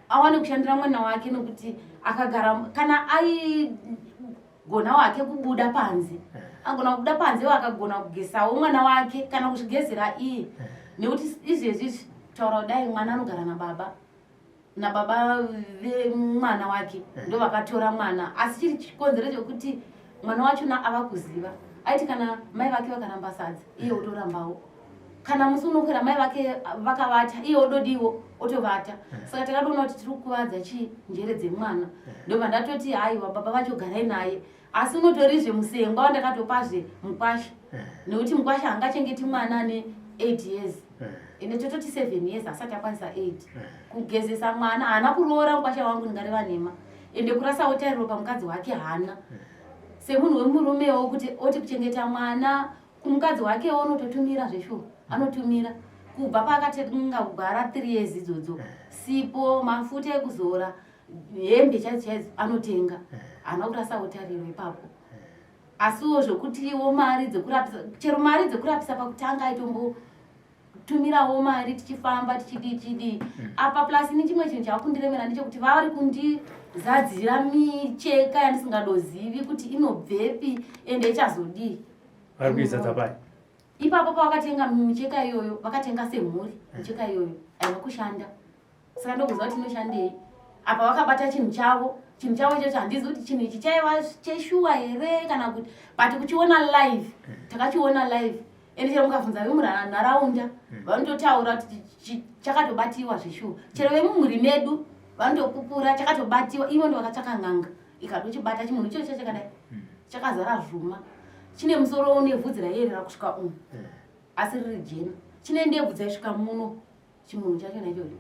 Awane kushandira mwana wake nokuti akagara kana aigona wake kubuda panze, agona kubuda panze, akagona kugesawo mwana wake kana kuzvigezera iye, nekuti izvezvi izvi kutaura kudai mwana anogara nababa, nababa vemwana wake ndo vakatora mwana. Asi chiri chikonzero chekuti mwana wachona ava kuziva, aiti kana mai vake vakaramba sadza, iye otorambawo. Kana musi unokwira mai vake vakavata, iye ododiwo otovata. Saka takatoona kuti tiri kukuvadza chii, njere dzemwana. Ndobva ndatoti haiwa, baba vacho garai naye. Asi unotorizve musengwa wandakatopazve mukwasha, nekuti mukwasha haangachengeti mwana ane 8 years, ende tototi 7 years, asati akwanisa 8. Kugezesa mwana haana kuroora mukwasha wangu, ndingareva nhema. Ende kurasawo tariro pamukadzi wake haana, semunhu wemurumewo kuti oti kuchengeta mwana kumukadzi wakewo unototumira zveshuwa. Anotumira kubva paakatenga kugara 3 years idzodzo, sipo, mafuta ekuzora, hembe chaidzo chaidzo anotenga. Haana kurasawo tariro ipapo. Asiwo zvokutiwo mari dzekurapisa, chero mari dzekurapisa pakutanga aitombotumirawo mari, tichifamba tichidii tichidii. Apa plus ini chimwe chinhu chavakundiremera ndechekuti vari kundizadzira micheka yandisingadozivi kuti inobvepi ende ichazodii. Vari kuizadza pai? Ipapo pavakatenga micheka iyoyo, vakatenga semhuri. Micheka iyoyo haina kushanda, saka ndokuziva kuti inoshandei. Apa vakabata chinhu chavo, chinhu chavo ichocho handizi kuti chinhu ichi chaiva cheshuwa here kana kuti, but kuchiona live, takachiona live. Ende chero mukabvunza vemunharaunda vanototaura kuti chakatobatiwa zveshuwa. Chero vemumhuri medu vanotopupura chakatobatiwa. Ivo ndo vakatsvaka n'anga ikadochibata chimunhu ichocho chakadai, chakazara zvuma, chine musoro une vhudzi raiyerera kusvika umu, asi riri jena, chine ndebvu dzaisvika muno, chimunhu chachona ichocho.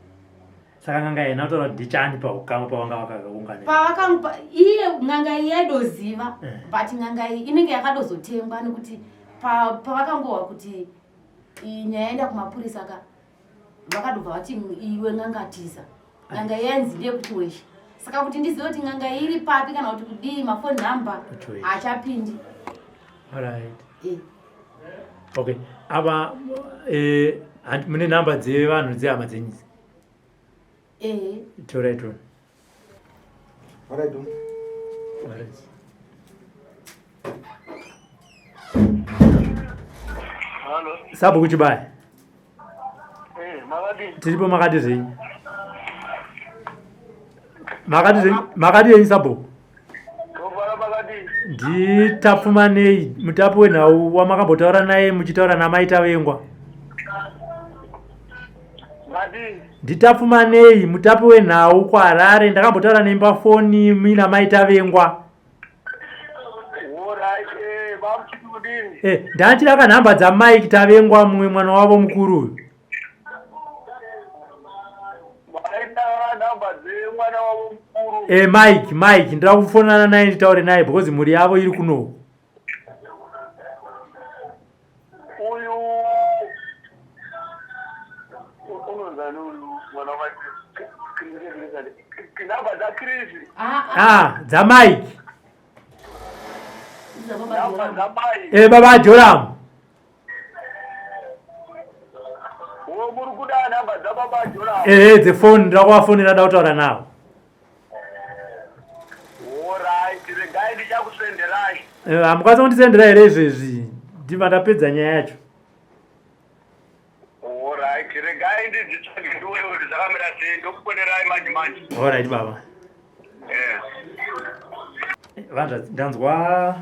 Saka n'anga yena kutaura kuti ndichani paukama pavanga vakaungana? Pavakamupa iye, n'anga iyi yaidoziva. But n'anga iyi inenge yakadozotengwa, nekuti pavakangohwa kuti iyi nyaya yaenda kumapurisa ka, vakadobva vati iwe n'anga tiza. N'anga iyi yainzi ndeyekuti weshe. Saka kuti ndizive kuti n'anga iyi iri papi kana kuti kudii, mafoni number Kuchiweshe. haachapindi. Alright. Eh. Okay, apa mune nhamba dzevanhu, dzehama dzenyu idzi? Eh. Torai toni. Alright. Alright. Halo. Sabhuku Chibaya. Eh, makadini? Tiripo, makati zvenyu? Makati zvenyu, makati yenyu sabhuku? Tofara, makadini? Nditapfumanei, mutapi wenhau wamakambotaura naye muchitaura namaitavengwa. Madini? Nditapfumanei, mutapi wenhau kuHarare. Ndakambotaura nemi pafoni muina Maitavengwa. Alright, bamuchiti kudini? Ndachida kanhamba dzaMike Tavengwa, mumwe mwana wavo mukuru uyu. Maita namba dzemwana wavo mukuru? Mike, Mike, ndira kufonana naye nditaure naye because mhuri yavo iri kunoku. Uyu unonzani uyu mwana wa namba dzaChris? Ah, ah. Ah, dzaMike. Dzababa Namba Joram. dzamai? Baba Joram. Wo, muri kuda namba dzababa Joram? Ehe, dzefoni. Ndira kuvafonera, da kutaura navo. Alright, regai ndichakusenderai. Hamukwanisa kundisendera here izvezvi? Ndibva ndapedza nyaya yacho. Alright, regai ndidzitsvage ndione kuti dzakamira sei, ndokufonerai manje manje. Alright baba. Eh. Vanhu, ndanzwa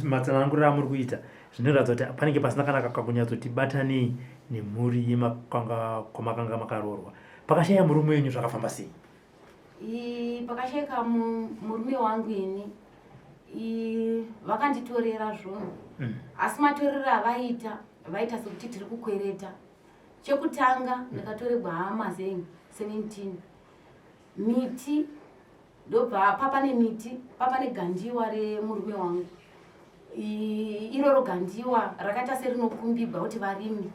matsananguriro amuri kuita, zvinoratidza kuti panenge pasina kana kakunyatsoti batanei nemhuri yemakanga kwamakanga makaroorwa. Pakashaya murume wenyu zvakafamba sei? Pakashayika murume wangu ini, vakanditorera zvunhu. Asi matorero avaita, vaita sekuti tiri kukwereta. Chekutanga ndakatoregwa hama zenyu 17, miti. Ndobva papane miti, papane gandiwa remurume wangu. Iroro gandiwa rakaita serinokumbigwa kuti varimi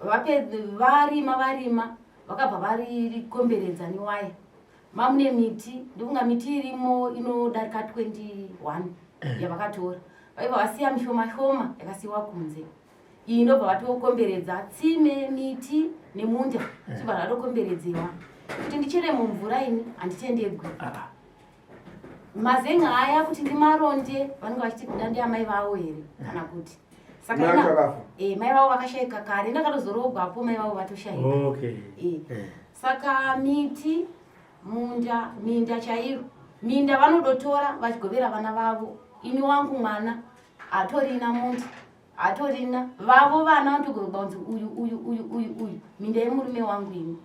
vape varima, varima, vakabva varikomberedza newaya. Mamune miti, ndofunga miti irimo inodarika 21 yavakatora. Vaibva vasiya mishoma shoma yakasiyiwa kunze. Iyi ndobva vatokomberedza tsime, miti nemunda, zvibva zvatokomberedzewa. Kuti ndichere mumvura ini handitendegwi. Mazenga aya kuti ndimaronde vanenge vachiti kuda ndiamai vavo here kana kuti saka Mai ina- vakafa? Eh, mai vavo vakashaika kare, ndakatozoroogwapo mai vavo vatoshaika. Okay. Eh. Saka miti, munda, minda chairo, minda vanodotora vachigovera vana vavo. Ini wangu mwana hatorina munda, hatorina. Vavo vana vanotogoverwa kunzi uyu, uyu, uyu, uyu, uyu, minda yemurume wangu ini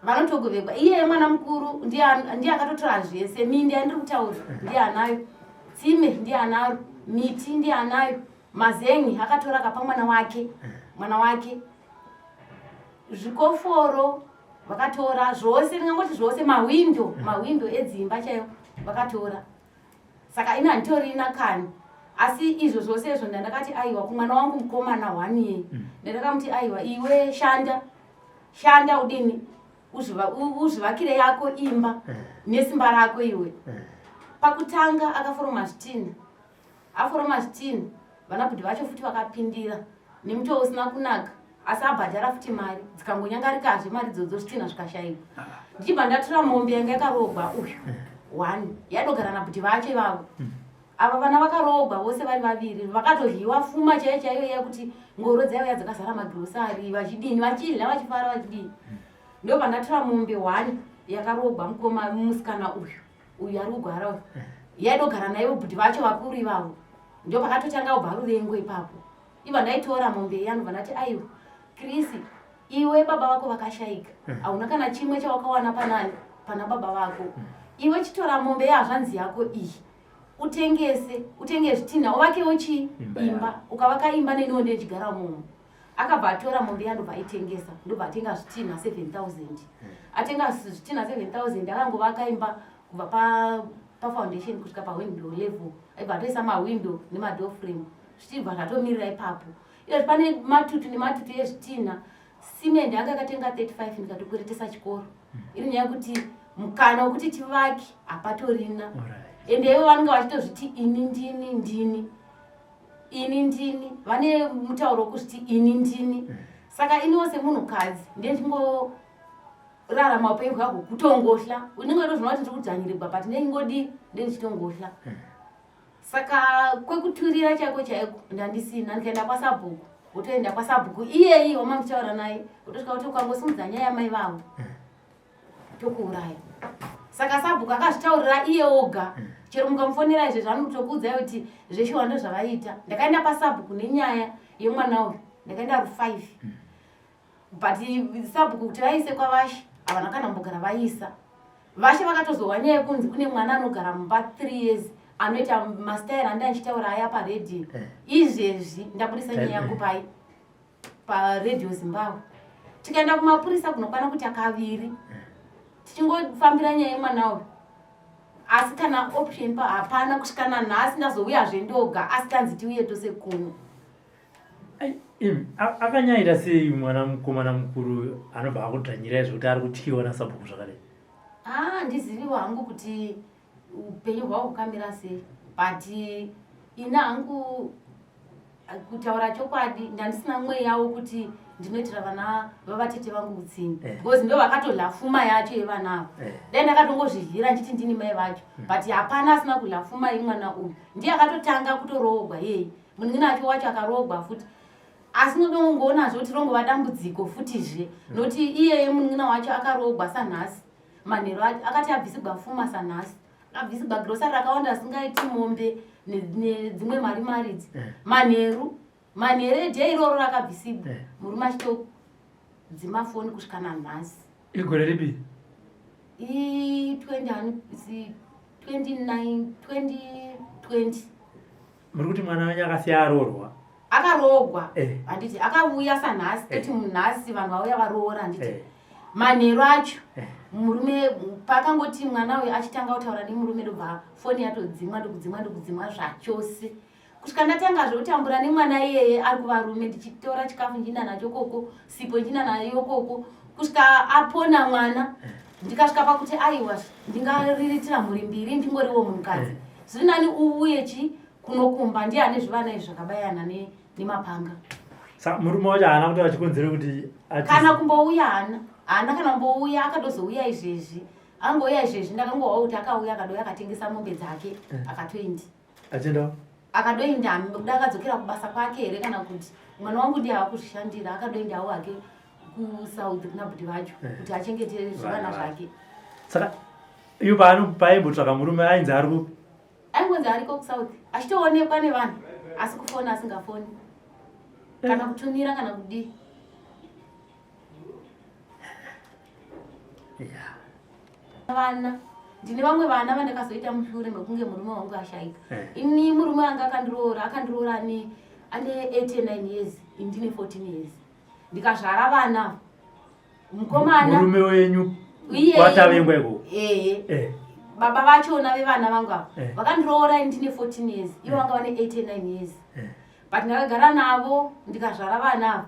vanotogoverwa. Iye mwana mukuru ndiye akatotora zvese. Minda yandiri kutaura ndiye anayo, tsime ndiye anaro, miti ndiye anayo, mazengi akatora akapa mwana wake, mwana wake zvikoforo vakatora zvose, ndingangoti zvose, mahwindo, mahwindo edzimba chaiwo vakatora. Saka ini handitorina kani. Asi izvo zvose izvo ndandakati aiwa kumwana wangu mukomana one year, ndandakamuti aiwa, iwe shanda, shanda udini, uzvivakire yako imba nesimba rako iwe. Pakutanga akaforoma zvitina, aforoma zvitina, vana bhudhi vacho futi vakapindira nemutoo usina kunaka, asi abhadhara futi mari, dzikangonyangarikazve mari idzodzo, zvitina zvikashayikwa. Ndichibva ndatora mombe yanga yakaroogwa uyu one, yadogara nabhudhi vacho ivavo. Ava vana vakaroogwa vose vari vaviri vakatodyiwa fuma chaiyo chaiyo iya, kuti ngoro dzaiuya dzakazara magirosari, vachidini, vachidya, vachifara, vachidini. Ndobva ndatora mombe one yakaroogwa mukoma musikana uyu, uyu ari kugwara uyu, yaidogara naivo bhudhi vacho vakuru ivavo. Ndo pakatotanga kubva ruvengo ipapo. Ibva ndaitora mombe iya, ndobva ndati aiwa, Chris, iwe baba vako vakashayika, hauna kana chimwe chawakawana panani pana baba vako. Iwe chitora mombe yehazvanzi yako iyi, utengese, utenge zvitinha, uvakewo chii? Imba. Imba. Ukavaka imba, neniwo ndechigara momo. Akabva atora mombe iya, ndobva aitengesa, ndobva atenga zvitinha 7000. Atenga zvitinha 7000, akangovaka imba kubva pafoundation kusvika pawindow level. Aibva atoisa mawindow nemadoor frame, zvichibva zvatomirira ipapo. Izvozvi pane matutu nematutu ezvitinha. Simendi anga akatenga 35, ndikatokweretesa chikoro. Iri nyaya yekuti mukana wekuti tivake hapatorina. Ende ivo vanenge vachitozviti ini ndini, ndini, ini ndini, vane mutauro wekuzviti ini ndini. Saka iniwo semunhukadzi ndendingorarama upenyu hwako kutongohla, unenge watozvona kuti ndiri kudzvanyirirwa, but ndengodi ndendichitongohla. Saka kwekuturira chaiko chaiko ndandisina. Ndikaenda kwasabhuku, wotoenda kwasabhuku iyeyi wamamuchitaura naye, wotosvika kuti ukangosimudza nyaya yamai vavo tokuuraya. Saka sabhuku akazvitaurira iye oga. Chero mukamufonera izvezvi anotokuudzai kuti zveshuwa ndo zvavaita. Ndakaenda pasabhuku nenyaya yemwana uyu, ndakaenda ru5, but sabhuku kuti vaise kwavashe havana kana kumbogara vaisa. Vashe vakatozohwa nyaya yekunzi kune mwana anogara mumba 3 years, anoita mastaira andi achitaura aya paredhiyo. Izvezvi ndabudisa nyaya yangu pai paRedhiyo Zimbabwe. Tikaenda kumapurisa kunokwana kuita kaviri tichingofambira nyaya yemwana uyu, asi kana option pa hapana kusvika nanhasi. Ndazouyazve ndoga, asi tanzi tiuye tose kuno. Ai, imi, akanyaita sei mwana mukomana mukuru anobva akudzvanyirai zvekuti ari kutyiwa nasabhuku zvakadai? Ah, ndiziviwo hangu kuti upenyu hwavo hukamira sei, but ini hangu, kutaura chokwadi, ndandisina mweya wokuti ndinoitira vana vavatete vangu utsinye, because ndo vakatodya fuma yacho yevana ava. Dai ndakatongozvidyira ndichiti ndini mai vacho, but hapana asina kudya fuma yemwana uyu. Ndiye akatotanga kutoroogwa yei, munin'ina acho wacho akaroogwa futi, asi unodongoonazvo kuti rongova dambudziko futizve, nokuti iyeye munin'ina wacho akaroogwa sanhasi manheru akati abvisigwa fuma, sanhasi akabvisigwa girosari rakawanda asingaiti, mombe nedzimwe mari maridzi. Manheru, manheru edhei iroro rakabvisigwa, murume achitodzima foni kusvika nanhasi. Igore ripi? I 20 29, 2020. Muri kuti mwana wenyu akasiya aroorwa? Akaroogwa. Handiti akauya sanhasi, toti munhasi vanhu vauya varoora, handiti? Manheru acho murume paakangoti mwana uyu achitanga kutaura nemurume, ndobva foni yatodzimwa, ndokudzimwa, ndokudzimwa zvachose, kusvika ndatanga zvekutambura nemwana iyeye ari kuvarume, ndichitora chikafu ndichienda nacho koko, sipo ndichienda nayo koko, kusvika apona mwana. Ndikasvika pakuti aiwa, ndingariritira mhuri mbiri ndingoriwo munhukadzi? Zviri nani uuye chi kunokumba, ndiye ane zvivana izvi zvakabayana nemapanga. Saka murume wacho haana kutaura chikonzero kuti kana kumbouya hana. Haana kana kumbouya, akatozouya izvezvi. Angouya izvezvi ndakangohwa kuti akauya akadouya akatengesa mombe dzake eh. akatoindi. Achienda? Akadoinda kuda akadzokera kubasa kwake here kana kuti mwana wangu ndiye ava kuzvishandira akadoindawo hake kusouth kuna bhuti vacho eh. kuti achengete zvivana zvake. Saka iyo paano paimbotsvaka murume ainzi ari kupi? Aingonzi ariko kusouth achitoonekwa nevanhu asi kufona asingafoni eh. kana kutumira kana kudii. Vana ndine vamwe vana vandakazoita mushure mekunge murume wangu ashaika eh. Ini murume anga akandiroora akandiroora ane ane 89 years ini ndine 14 years ndikazvara vana mukomana murume wenyu kwatavengwa iko ehe eh. Baba vachona vevana vangu ava eh. Vakandiroora ini ndine 14 years ivo vanga vane 89 years but ndakagara navo ndikazvara vana ava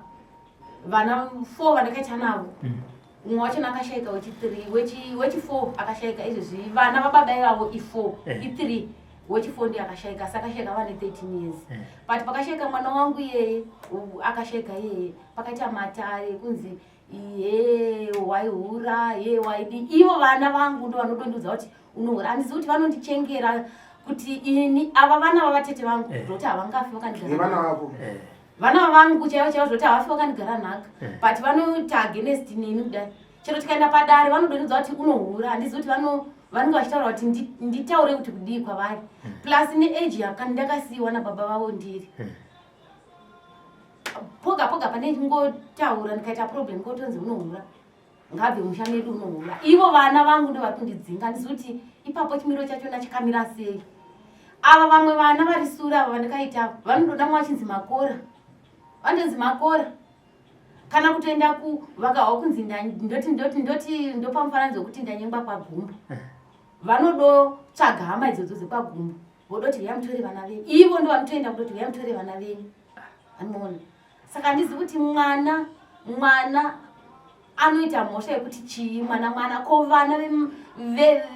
vana 4 vandakaita navo mm. Umwe wachona akashaika wechi3 wechi4 akashaika izvezvi vana vababa ivavo i4 eh. I3 wechi4 ndiye akashaika asi akashaika vane 13 years eh. But pakashaika mwana wangu iyeye akashaika iyeye pakaita matare kunzi ye waihura ye waidi ivo vana vangu ndo vanodondiudza kuti unohura handizi kuti vanondichengera kuti ini ava vana vavatete vangu eh. Zvoti havangafi vakandigara vana vangu chaivo chaivo zvoti havafi vakandigara nhaka eh. But vanoita against neni kudai chero tikaenda padare vanodonedza kuti unohura handizi kuti vanenge vachitaura kuti nditaure kuti kudii kwavari eh. Plus neage yakandakasiyiwa nababa vavo ndiri eh. Poga poga pane ngotaura ndikaita problem kotonzi unohura ngabve musha medu unohura ivo vana vangu ndo vari kundidzinga handisi kuti ipapo chimiro chachona chakamira sei ava vamwe vana vari sure ava vandakaita vanotoda mwa vachinzi makora vanonzi makora kana kutoenda ku vakahwa kunzi ndoti ndoti ndoti ndopa mufananidzo wekuti ndanyengwa kwagumbo eh. Vanodotsvaga hama idzodzo dzekwagumbo vodoti huya mutore vana venyu ivo ndo vanotoenda kutoti huya mutore vana venyu anoona saka handizi kuti mwana mwana anoita mhosva yekuti chii mwana mwana ko vana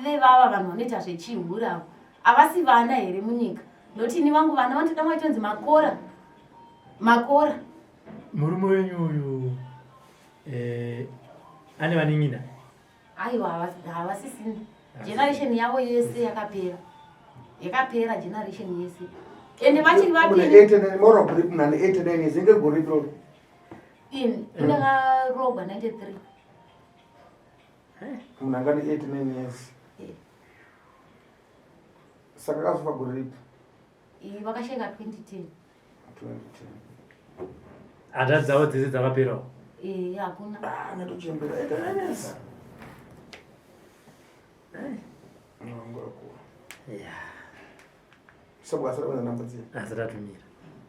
vevava vanhu vanoita zvechihura avo havasi vana here munyika nokuti ini vangu vana vanotoda mwachitonzi makora makora murume wenyu uyu eh, ane vanin'ina Aiwa havasisina generation yavo yese yakapera yakapera generation yese ende vachiri vapenyu ini ndakaroogwa 93 munhu anga ne 89 years eh. Saka akazofa gore ripi? Vakashaika 2010. Hanzvadzi dzavo dzese dzakaperawo? Eh, hakuna. Ah, ndatochembera 89 years. Asati atumira.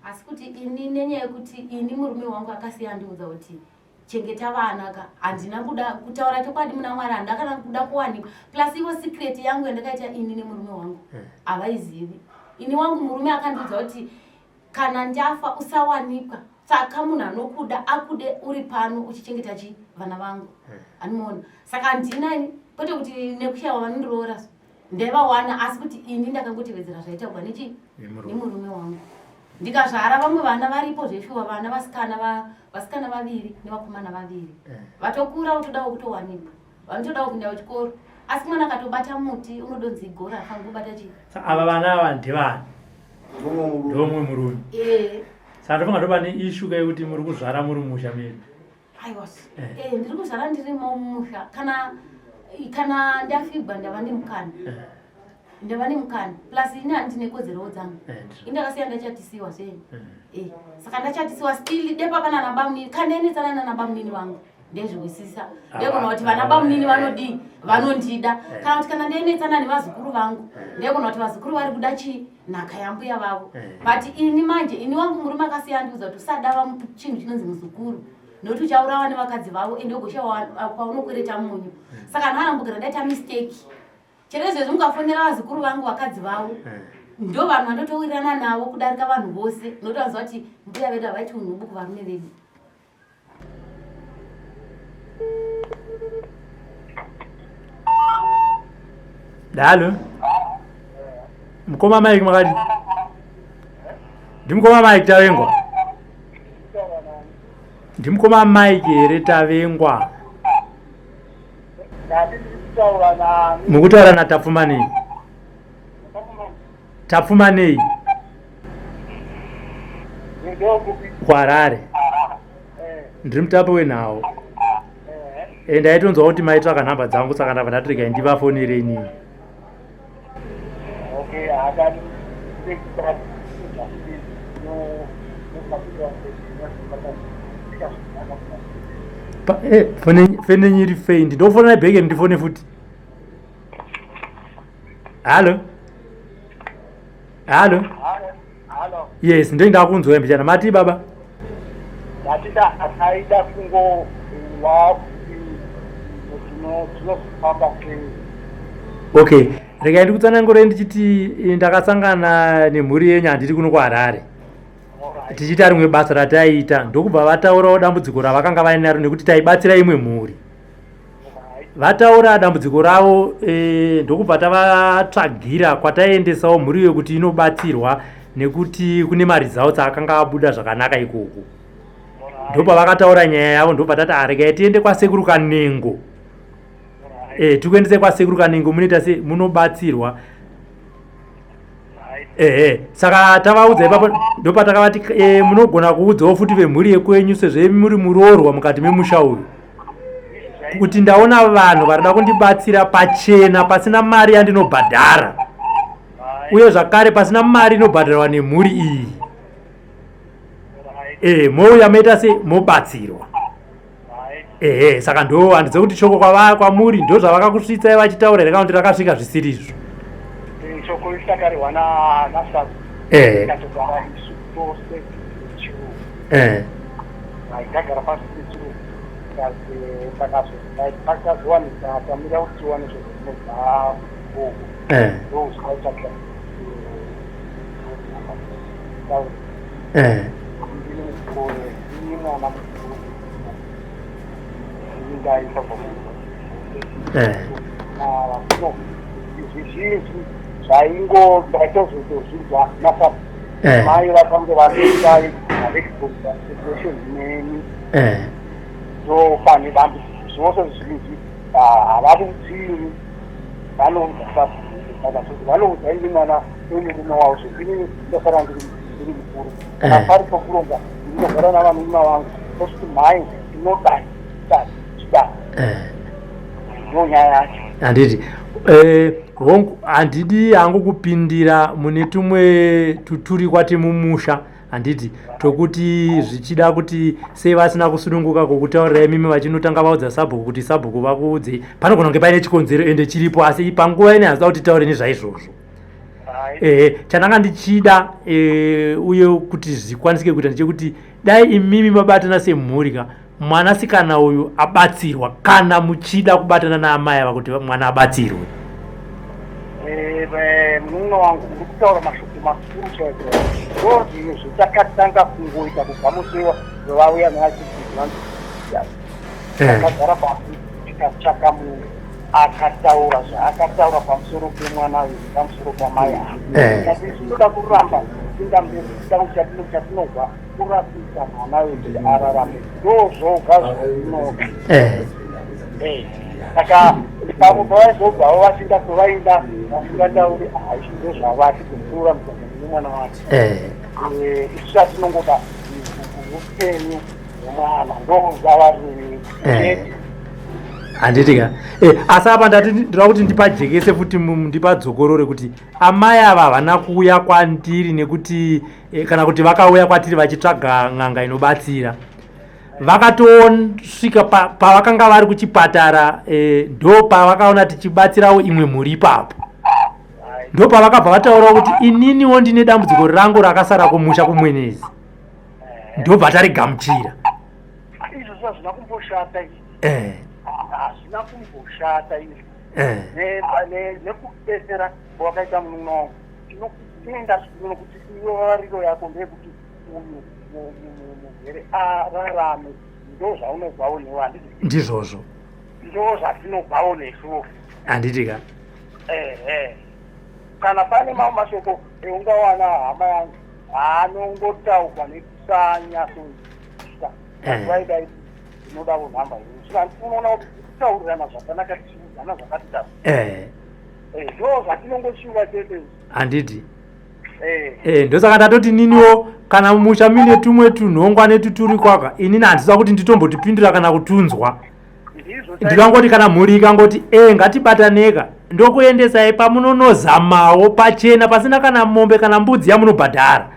Asi kuti ini nenyaya yekuti ini murume wangu akasiya andiudza kuti chengeta vana ka handina kuda kutaura chokwadi muna Mwari handina kana kuda kuwanikwa plus ivo secret yangu yandakaita ini nemurume wangu eh. havaizivi ini wangu murume akandiudza kuti kana ndafa usawanikwa tsaka munhu anokuda akude uri pano uchichengeta chi vana vangu eh. anoona saka handina ini kwete kuti nekushaiwa vanondiroora so ndaivawana asi kuti ini ndakangotevedzera zvaitaurwa nechi nemurume wangu ndikazvara vamwe vana varipo zveshuwa vana vasikana vasikana vaviri nevakomana vaviri eh. Vatokura votodawo kutowanikwa vanotodawo kuenda kuchikoro asi mwana akatobata muti unodonzi igora afanira kubata chii ava vana ava ndevani ndomwe murume eh. Saka ndofunga ndoba neishu ka yekuti muri kuzvara muri musha medu Aiwa eh. eh, ndiri kuzvara ndiri mumusha kana kana ndafigwa ndava nemukana eh. Ndava nemukana plus ini handine kodzerowo dzangu eh, indakasiya ndachatisiwa zve eh. Saka ndachatisiwa still depa pana nabamunini kanenetsana nanabamunini vangu ndezviwisisa ndegona kuti vana bamunini vanodii vanondida kana kuti kana ndenetsana nevazukuru vangu ndegona kuti vazukuru vari kuda chii nhaka yambuya vavo but ini manje ini wangu murume akasiya andiudza kuti usada chinhu chinonzi muzukuru nokuti uchaurawa nevakadzi vavo ende ugoshawa kwaunokwereta munyu saka anhu anambogara ndaita mistake chero izvezvi mukafonera vazukuru vangu vakadzi vavo ndo vanhu vandotowirirana navo kudarika vanhu vose nokuti vanoziva kuti mbuya vedu havaiti unhubu kuvarume vedu Dalo. Mukoma Mike makadi. Ndimukoma Mike Tavengwa. Ndimukoma Mike here Tavengwa. Ndati ndiri kutaura nani? Mukutaura naTapfumanei. Tapfumanei. Ndokupi? KuHarare. Ndiri mutapi wenhau. Ndaitonzwa kuti maitsvaka nhamba dzangu saka ndabva ndati regai ndivafonere inini. Okay, akati Fone iri faint. Ndofonera bheke ndifone futi. Hallo. Hallo. Hallo. Yes, ndenge ndakunzwa mbichana. Mati baba. Ndatida asaida kungo wa tinozofamba sei. Okay, regai ndikutsanangurei ndichiti ndakasangana nemhuri yenyu handiri kuno kuHarare. Tichiita rimwe basa rataiita ndokubva vataurawo dambudziko ravakanga vainaro nekuti taibatsira imwe mhuri. Vataura dambudziko ravo ndokubva tavatsvagira kwataiendesawo mhuri iyo kuti inobatsirwa nekuti kune maresults akanga abuda zvakanaka ikoko. Ndopavakataura nyaya yavo ndobva tati aregai tiende kwasekuru Kanengo. Tikuendese kwasekuru Kanengo munoita se munobatsirwa. Ehe, saka tavaudza ipapo ndopatakavati munogona kuudzawo futi vemhuri yekwenyu sezvo muri muroorwa mukati memusha uyu kuti ndaona vanhu varida kundibatsira pachena pasina mari yandinobhadhara uye zvakare pasina mari inobhadharwa nemhuri iyi. Mouya moita se mobatsirwa. Ehe, saka ndo handizive kuti shoko kwamuri ndo zvavakakusvitsai vachitaura here kana kuti rakasvika zvisiri izvo. Shoko iri takarihwa naSabu. Tikatogara isu tose chirungu. Tagara pasi sechirungu. Takazowanika tamira kuti tiwane shoko rinobva ikoko. Ndo zvakaita ndini mukuru, ndini mwana mukuru. Zvizhinji zvaingo ndaitozotozvinzwa naSabu. Mai vakange vakuitai situation neni. Ndo pane dambudziko zvose zvizhinji havadi kudzini vanoudza Sabu. Saka vanoudza ini mwana wemurume wavo zvekuti ndosara ndiri mukuru. Kana pari pokuronga ndinogara navanun'una vangu tosuti mhai tinodai dai chidai. Ndo nyaya yacho. Handiti hongu handidi hangu kupindira mune tumwe tuturi kwati mumusha handiti tokuti zvichida kuti sei vasina kusununguka kukutaurira imimi vachinotanga vaudza sabhuku kuti sabhuku vakuudzei panogona kunge paine chikonzero ende chiripo asi panguva ine hazvida kuti taure nezvaizvozvo. Chandanga ndichida uye kuti zvikwanisike kuita ndechekuti dai imimi mabatana semhuri ka mwanasikana uyu abatsirwa kana muchida kubatana naamai ava kuti mwana abatsirwe. Munin'ina wangu uri kutaura mashoko makuru chaizvo. Ndo zvinhu zvatakatanga kungoita kubva musi wevauya nevachidzidzi takagara pasi tikatsvaka munhu akataura zvaakataura pamusoro pemwana uyu pamusoro pamai ava. Kati tinoda kuramba kupinda mberi chatinobva kurapisa mwana uyu kuti ararame ndo zvoga zvatinoda. Saka pamwe pavaizobvawo vasinga kwavainda vasingatauri isu ndozvavati kupfuura mugadzano nemwana wake. Isu chatinongoda upenyu hwemwana ndo zvavari chete. Handiti ka? Asi apa ndati ndinoda kuti ndipajekese futi ndipadzokorore kuti amai ava havana kuuya kwandiri nekuti kana kuti vakauya kwatiri vachitsvaga n'anga inobatsira. Vakatosvika pavakanga vari kuchipatara ndo pavakaona tichibatsirawo imwe mhuri ipapo. Ndo pavakabva vataurawo kuti ininiwo ndine dambudziko rangu rakasara kumusha kuMwenezi. Ndobva tarigamuchira. Izvo hazvina kumboshata izvi. Hazvina kumboshata izvi. Nekubetsera kwakaita munun'una wangu. Tinokutenda zvikuru nokuti iwe vavariro yako ndeyekuti uyu murwere ararame. Ndo zvaunobvawo newe, handiti? Ndizvozvo. Ndo zvatinobvawo nesuwo. Handiti ka? Kana pane mamwe mashoko eungawana hama yangu anongotaurwa nekusanyatsoisa. Vaidai ndinodawo nhamba iyi. Saka unoona kuti kutaurirana zvakanaka tichiudzana zvakatidaro. Eh. Eh, ndo zvatinongoshuva chete. Handiti. Eh. Eh, ndosaka ndatoti niniwo kana mumusha mine tumwe tunhongwa netuturikwa inini handiswa kuti nditombotipindura kana kutunzwa. Ndinongoti kana mhuri ikangoti e ngatibataneka ndokuendesai pamunonozamawo pachena pasina kana mombe kana mbudzi yamunobhadhara.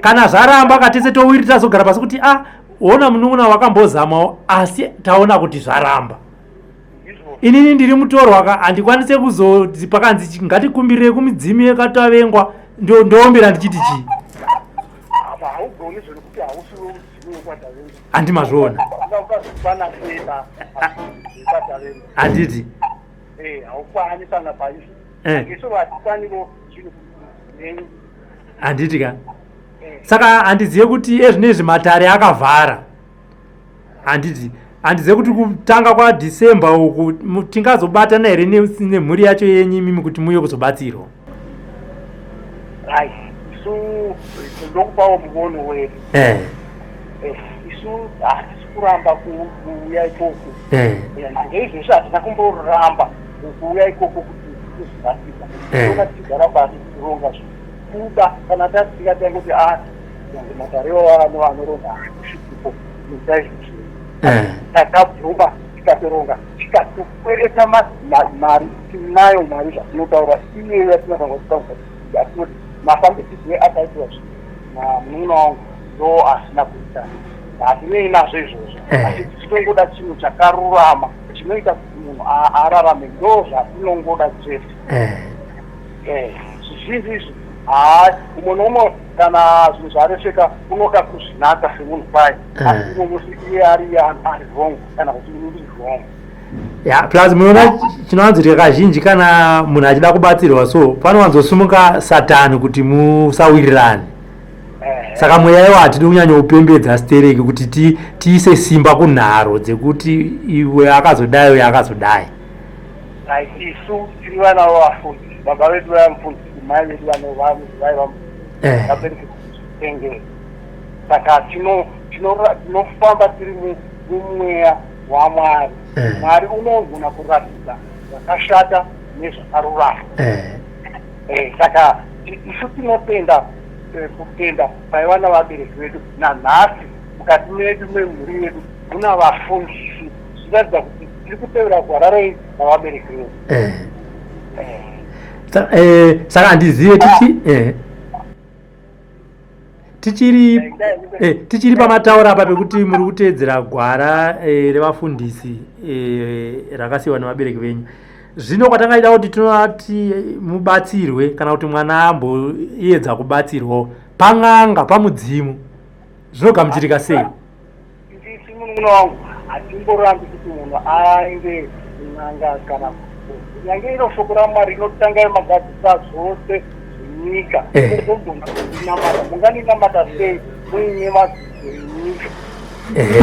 Kana zvaramba katese towiri tazogara pasi kuti ah hona munun'una wakambozamawo asi taona kuti zvaramba. Inini ndiri mutorwa ka handikwanise kuzoti pakanzi ngatikumbirire kumidzimu yekatavengwa ndoombera ndichiti chii. Handi mazviona. Handiti. Handiti ka. Saka handizive kuti ezvinezvi matare akavhara. Handiti handizive kuti kutanga kwaDecember uku tingazobatana here nemhuri yacho yenyu imimi kuti muuye kuzobatsirwa. Right. Isu ndokupawo muono wedu. Isu hatisi kuramba kuuya ikoko. Ngeizvozvo hatina kumboramba kuuya ikoko kuti tizobatsirwa. Tinoona tichigara pasi tichironga zvinhu. Kuba kana tati tikatanga kuti matare anoronga kusviko saizvozvo. Takabvuma tikatoronga tikatokwereta mari tinayo mari zvatinotaura iyeyo yatinofanira kutaura yatinoti mafambisirwe akaitwa zvinhu namunun'una wangu ndo asina kuita hatinei nazvo izvozvo asi tichitongoda chinhu chakarurama chinoita kuti munhu ararame ndo zvatinongoda chete. Zvizhinji izvi haa umwe neumwe kana zvinhu zvaresveka unoda kuzvinatsa semunhu kwaye asi umwe musi iye ari ari wrong kana kuti ini ndiri wrong. Ya, plus munoona chinowanzoitika kazhinji kana munhu achida kubatsirwa so panowanzosumuka satani kuti musawirirane. Saka mweya iwo hatidi kunyanyoupembedza stereki kuti tiise simba kunharo dzekuti iwe akazodai uye akazodai. Isu tiri vana vavafundisi, baba vedu vaiva mufundisi, mai vedu vaiva vabereki kutengera. Saka tinofamba tiri mumweya waMwari. Mwari unogona kuratidza zvakashata nezvakarurama. Saka isu tinotenda kutenda kwaiva navabereki vedu nanhasi mukati medu memhuri yedu muna vafundisi zviratidza kuti tiri kutevera gwara rei navabereki vedu. Saka handizive tichi tichiri pamataura apa pekuti muri kuteedzera gwara revafundisi rakasiyiwa nevabereki venyu. Zvino kwatangaida kuti tinoti mubatsirwe kana kuti mwana amboedza kubatsirwawo pan'anga pamudzimu zvinogamuchirika sei? Ndisi munun'una wangu hatimborambi kuti munhu aende kun'anga kana kunyange iro shoko raMwari rinotanga magadzisa zvose zvenyika mugogona kundinamata mungandinamata sei muine madzidzo enyika.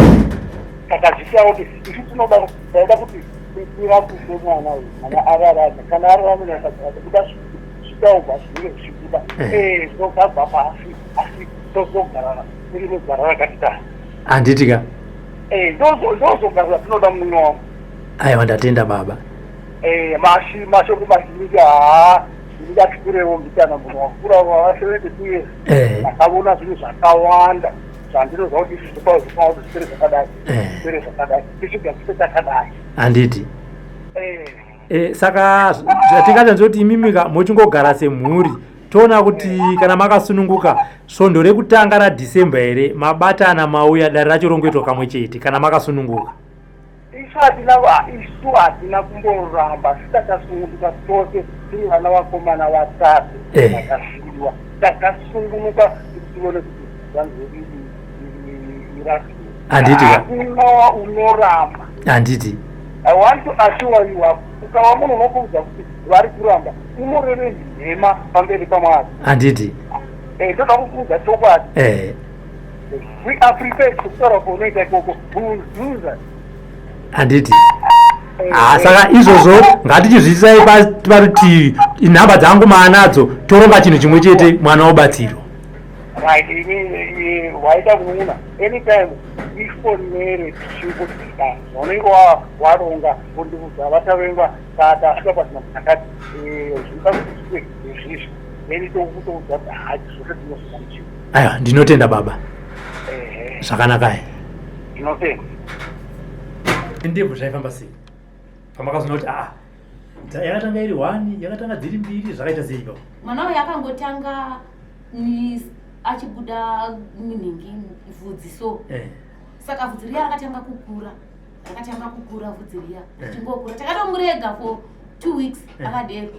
Saka zvichiita kuti isu tinoda taida kuti tirapise mwana uyu mwana ararame kana ararame nakabuda zvitaurwa zvinenge zvichibuda zvinogabva pasi asi tozogara tiri mugwara rakatitara. Handiti ka? Ndozogara zvatinoda munun'una wangu. Aiwa ndatenda baba. Mashoko mazhinji haa ndingati kurewo mbichana munhu wakura wava 72 years ndakaona zvinhu zvakawanda zvandinoziva kuti izvi zvopawo zvopawo kuti zvipere zvakadai zvipere zvakadai tichibva tipe takadai. Handiti. Saka zvatingati ndizvoti imimi ka mochingogara semhuri toona kuti kana makasununguka svondo rekutanga raDecember here mabatana mauya dare racho rongoitwa kamwe chete kana makasununguka. Isu hatina kumboramba asi takasununguka tose tiri vana vakomana vatatu vakasiyiwa takasununguka kuti tione kuti vanhu vedu irasiwe. Handiti ka? Hakuna unoramba. Handiti. I want to assure you ukava munhu unokuudza kuti vari kuramba unoreve nhema pamberi paMwari. Handiti. Ndoda kukuudza chokwadi. We are prepared kutaura kwaunoita ikoko. We will do that. Handiti. Saka izvozvo ngatichizviisai parutivi, nhamba dzangu maanadzo, toronga chinhu chimwe chete mwana wobatsirwa. Right, ini waita kunun'una anytime ifonere tichingosvika zvaunenge waronga wondiudza vatavengwa tasvika pazina pakati zvinoda kuti zvive izvizvi then tokutoudza kuti hayi zvose tinozvida muchii. Aiwa, ndinotenda baba. Zvakanakai. Ndinotenda. Ndebvu zvaifamba sei? Pamakazoona kuti aa yakatanga iri one, yakatanga dziri mbiri, zvakaita sei ipapo? Mwana uyu akangotanga achibuda minhingi vhudzi so. Saka vhudzi riya rakatanga kukura. Rakatanga kukura vhudzi riya. Richingokura. Takatomurega for 2 weeks akadero.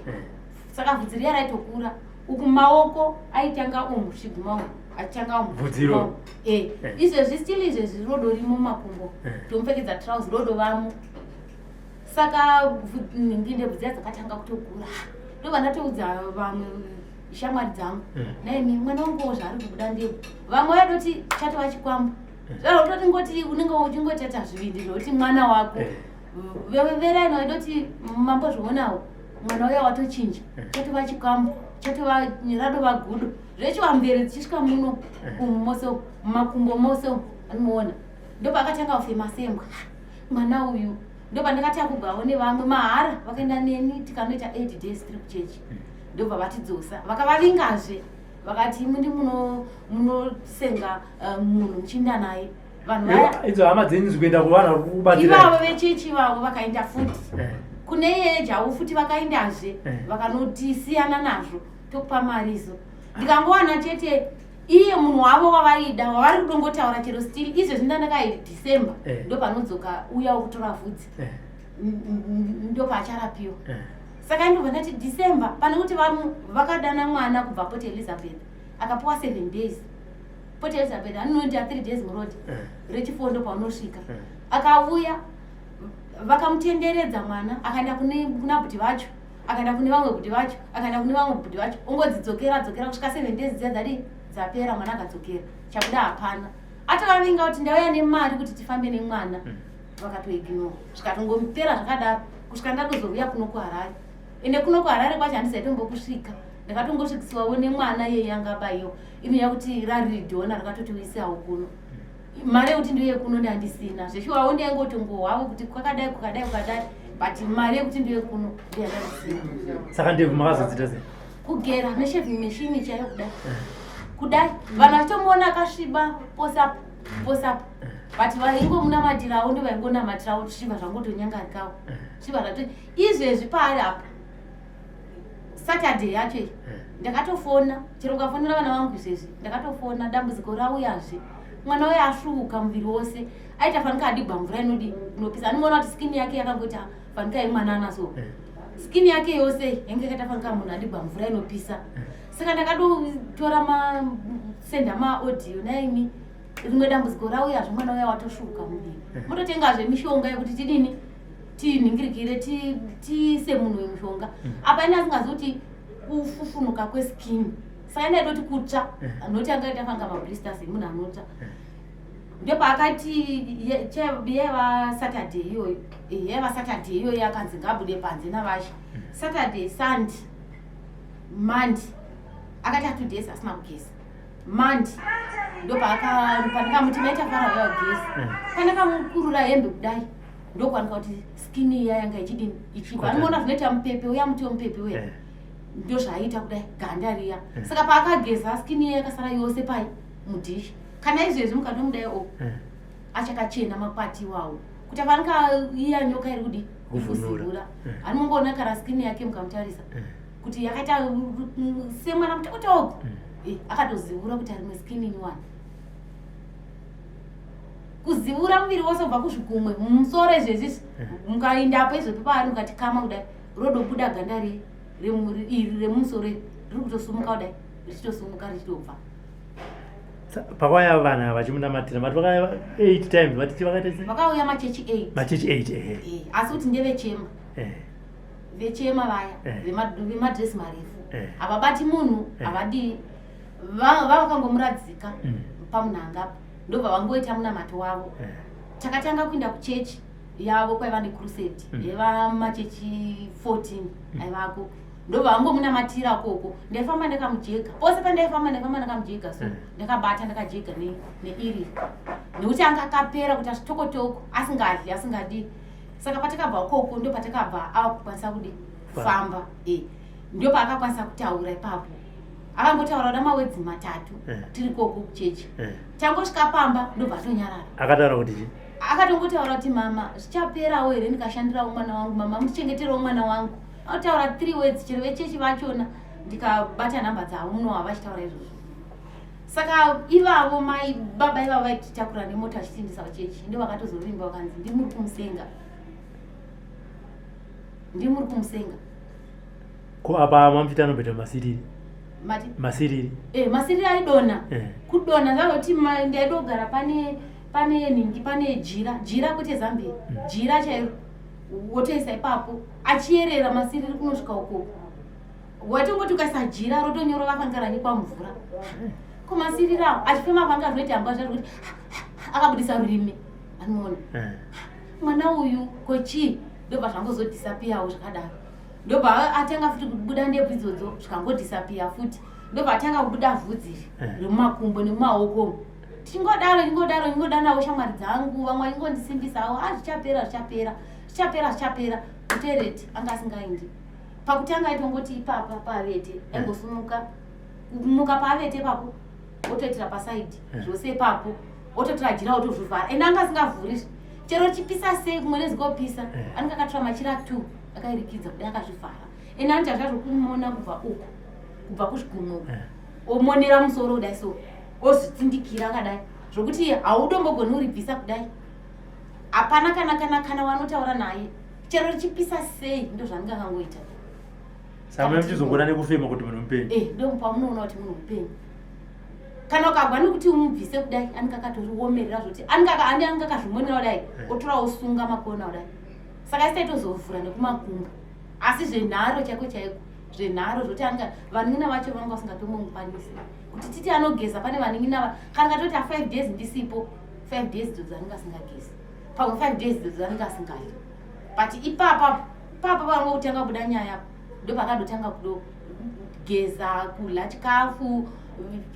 Saka vhudzi riya raitokura. Uku maoko aitanga umu zvichiguma umu. Achitanga umu. Vhudzi iro. Izvezvi still izvezvi rodo rimo mumakumbo. Tomupfekedza trouser rodo vamo. Saka nhingi ndebvu dziya dzakatanga kutokura. Ndobva ndatoudza vamwe shamwari dzangu. Naimi mwana wangu zvaari kubuda ndebvu. Vamwe vaidoti chatova chikwambo. Zvaro ngoti unenge uchingotata zvivindi zvekuti mwana wako. Veraino vaidoti mambozvionawo mwana uya watochinja. Chatova chikwambo, chatova radova gudo. Zvechiwambere dzichisvika muno umu mose mumakumbo mose anomuona. Ndopakatanga kufema sembwa. Mwana uyu ndopandakatanga kugwawo nevamwe mahara vakaenda neni tikanoita 8 days tiri kuchechi. Ndobva vatidzosa vakavavingazve vakati imwi munosenga munhu muchiinda naye. Vanhu vaya idzo hama dzenyu dzikuenda kuvanhu vari kubatsira ivavo vechechi ivavo vakaenda futi kune yejawo futi vakaendazve vakanotisiyana nazvo tokupa mari izo. Ndikangowana chete iye munhu wavo wavaida wavari kudongotaura chero still izvezvi ndandakayi December ndopanodzoka uya wekutora vhudzi ndopaacharapiwa. Saka ndobva ndati December pane kuti vakadana mwana kubva Port Elizabeth akapuwa 7 days. Port Elizabeth anonoita 3 days muroad rechifour ndopaunosvika. Akauya vakamutenderedza mwana akaenda kuna bhuti vacho, akaenda kune vamwe bhuti vacho, akaenda kune vamwe bhuti vacho, ongodzidzokera dzokera kusvika 7 days dziya dzadii dzapera, mwana akadzokera. Chabuda hapana. Atovavinga kuti ndauya nemari kuti tifambe nemwana. Vakatoignore. Zvikatongomupera zvakadaro kusvika ndatozouya kuno kuHarare. Ende kuno kuHarare kwacho handisaitombokusvika. Ndakatongosvikiswawo nemwana iyeye anga abaiwa. Ino yakuti rari ridhona rakatotiuisawo kuno. Mari yekuti ndiuye kuno ndandisina. Zveshuwawo ndaingotongohwavo kuti kwakadai kwakadai kwakadai, but mari yekuti ndiuye kuno ndiyandandisina. Saka ndebvu makazodzita sei? Kugera neshaving machine chaiyo kudai. Kudai vanhu vachitomuona akasviba pose apo pose apo, but vaingomunamatirawo ndo vaingonamatirawo zvichibva zvangotonyangarikawo. Zvichibva zvato izvezvi paari apa Saturday yacho iyi ndakatofona, chero ukafonera vana vangu izvezvi ndakatofona, dambudziko rauyazve. Mwana uya asvuuka muviri wose, aita fanika adigwa mvura inodi inopisa. Anomuona kuti skin yake yakangoita fanika yemwanana so. Skin yake yose yange yakaita fanika munhu adigwa mvura inopisa. Saka ndakadotora senda maaudio naimi rimwe dambudziko rauyazve, mwana uya watosvuuka muviri. Mototengazve mishonga yekuti tidini tinhingirikire tiise munhu wemushonga. Apa ine asingazivi kuti kufufunuka kweskin. Saka ine aitoti kutsva, anoti anga aita fanga mablisters emunhu anotsva. Ndopaakati yaiva Saturday iyoyo, yaiva Saturday iyoyo akanzi ngaabude panze navashe. Saturday, Sunday, Monday akaita 2 days asina kugeza. Monday ndopandakamuti maita fara uya kugeza. Pandakamukurura hembe kudai ndokwanika kuti skin iya yanga ichidini ichibva. Anoona zvinoita mupepe uya, muti wemupepe uya ndozvaiita kudai ganda riya. Saka paakageza skin iya yakasara yose pai mudhishi. Kana izvezvi mukatomudai o achakachena makwati iwawo kuti afanika iya nyoka iri kudi kuzivura. Anomongoona kana skin yake mukamutarisa kuti yakaita semwana mutokotoko, akatozivura kuti arimwe skin inyowani. Kuzivura muviri wose kubva kuzvigumwe mumusoro izvezvi mukaindapo izvozvo paari mukati kama kudai rodobuda ganda iri remumusoro iri riri kutosumuka kudai richitosumuka richitobva. Pakauya vanhu ava vachimunamatira vati vakauya 8 times vatiti vakaita sei? Vakauya machechi 8. Machechi 8 ehe. Asi kuti ndevechema. Vechema vaya vemadresi marefu. Havabati munhu, havadii. Vavakangomuradzika pamunhanga apo ndobva vangoita munamato wavo. Takatanga kuenda kuchechi yavo kwaiva necrusade yaiva machechi 14 aivako. Ndobva vangomunamatira koko. Ndaifamba ndakamujega. Pose pandaifamba ndaifamba ndakamujega so. Ndakabata ndakajega neiri. Nekuti anga akapera kuti azvitokotoko asingadyi asingadii. Saka patakabva koko ndo patakabva ava kukwanisa kudi kufamba. Eh. Ndo paakakwanisa kutaura ipapo. Akangotaura kuda mawedzi matatu tiri koko kuchechi. Tangosvika pamba ndobva atonyarara. Akataura kuti chii? Akatongotaura kuti mama zvichaperawo here ndikashandirawo mwana wangu, mama mundichengeterewo mwana wangu. Anotaura 3 words chero vechechi vachona ndikabata nhamba dzavo munowa vachitaura izvozvo. Saka ivavo mai baba ivavo vaititakura nemota vachitiendesa kuchechi ndo vakatozovimba vakanzi ndimuri kumusenga. Ndimuri kumusenga. Ko apa mamuchiti anobhedha masiriri? Mati? Masiriri. Masiriri aidona. Kudona zvazoti ndaidogara pane nhingi, pane jira, jira kwete Zambia. Jira chairo wotoisa ipapo achiyerera masiriri kunosvika ukoko. Watongoti ukaisa jira rotonyorova fanga ranyikwa mvura. Ko masiriri awo achifema fanga rinoita hamba zvaro kuti akabudisa rurimi. Anoona. Mwana uyu ko chii? Ndobva zvangozodhisapiyawo zvakadaro. Ndobva atanga futi kubuda ndebvu idzodzo zvikangodhisapiya futi. Ndobva atanga kubuda vhudzi remumakumbo nemumaoko. Tichingodaro, chingodaro, chingodanawo shamwari dzangu, vamwe vachingondisimbisa,wo zvichapera, zvichapera, zvichapera, zvichapera. Kutoilet anga asingaendi. Pakutanga aitongoti ipapa pavete, aingosimuka, kumuka pavete ipapo, otoitira pasaidi, zvose ipapo, ototora jira otozvivhara. Ende anga asingavhuri. Chero chipisa sei kumwe nezikopisa, anenge akatora machira 2 akairikidza kudai akazvivhara. Ende anoita zvazvo kumona kubva uku, kubva kuzvigumwe uku. Omonera musoro kudai so. Ozvitsindikira akadai zvokuti hautombogoni kuribvisa kudai. Hapana kana wanotaura naye. Chero richipisa sei ndo zvaanenge akangoita. Saka muchizongona nekufema kuti munhu mupenyu. Ndo pamunoona kuti munhu mupenyu. Kana ukagwa nekuti umubvise kudai anenge akatoriomerera zvoti anenge akazvimonera kudai, otora osunga makona kudai. Saka isi taitozovhura nekumakumbo. Asi zvenharo chaiko chaiko, zvenharo zvoti vanin'ina vacho vanga vasingatomomukwanisi. Kuti titi anogeza pane vanin'ina kana katoti a 5 days ndisipo, 5 days idzodzo anenge asingagezi. Pamwe 5 days idzodzo anenge asingadyi. But ipapa pangotanga kubuda nyaya ndo pakadotanga kudogeza, kudya chikafu.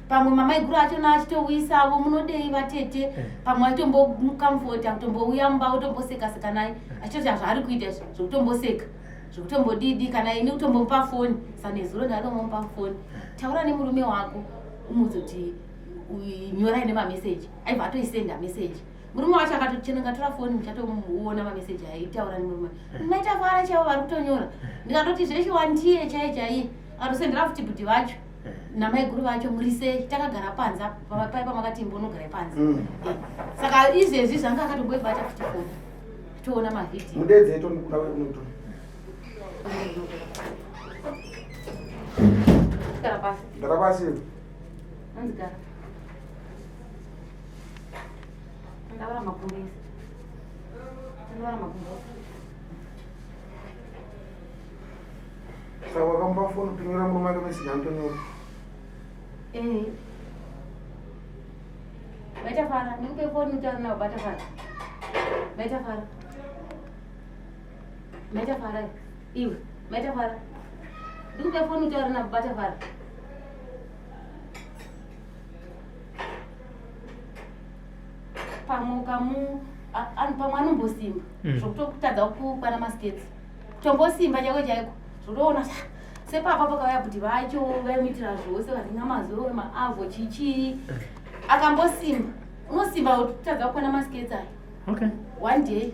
Pamwe mamaiguru achona achitouisavo munodei vatete, pamwe achitombomukamfota kutombouya mumba otomboseka seka naye achitoti zvaari kuita izvi zvekutomboseka zvekutombodidi kana ini kutombomupa foni. Sanezuro ndakatomupa foni, taura nemurume wako umuudze kuti nyorai nemameseji. Aibva atoisenda meseji. Murume wacho akatochena ngatora foni muchatomuona mameseji aitaura nemurume. Maita fara chaivo vari kutonyora. Ndikatoti zveshe wandiye chaiye chaiye. Akatosendera futi bhudhi vacho namaiguru vacho muri sei takagara panze apa pai pamakati imbonogara panze. Saka izvezvi zvanga akatomboibata futi foni. Toona mavhidhiyo. Mudedze tondikuda unoto. Gara pasi. Gara pasi. Anzi gara. Ndavara makumbo ese. Ndavara makumbo. Saka wakamupa foni kunyora murume wake message anotonyora. Baita fara, ndikupe foni utaure navo, bata fara. Baita fara. Maita fara iwe, maita fara. Ndikupe foni utaure navo, bata fara. Pamwe pamwe anombosimba zvokutotadza kukwana masketsi. Kutombosimba chaiko chaiko zvotoona sepapa pakauya bhuti vacho vaimuitira zvose vazinga mazuva maavho chichii. Akambosimba unosimba kutadza kukwana masketsi aya. One day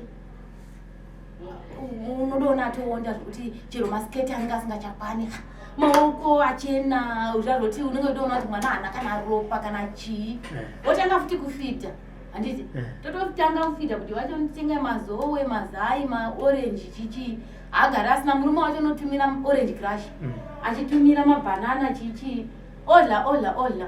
unodoona atoonda zvekuti chero masketi anenge asingachakwani, maoko achena zvazvoti unenge utoona kuti mwana haana kana ropa kana chii. Wotanga futi kufidha handiti? Tototanga kufidha kuti vacho nditenga mazowe, mazai, maorange chichii. Haagari asina. Murume wacho unotumira orange crush, achitumira mabanana chichii, odla odla odla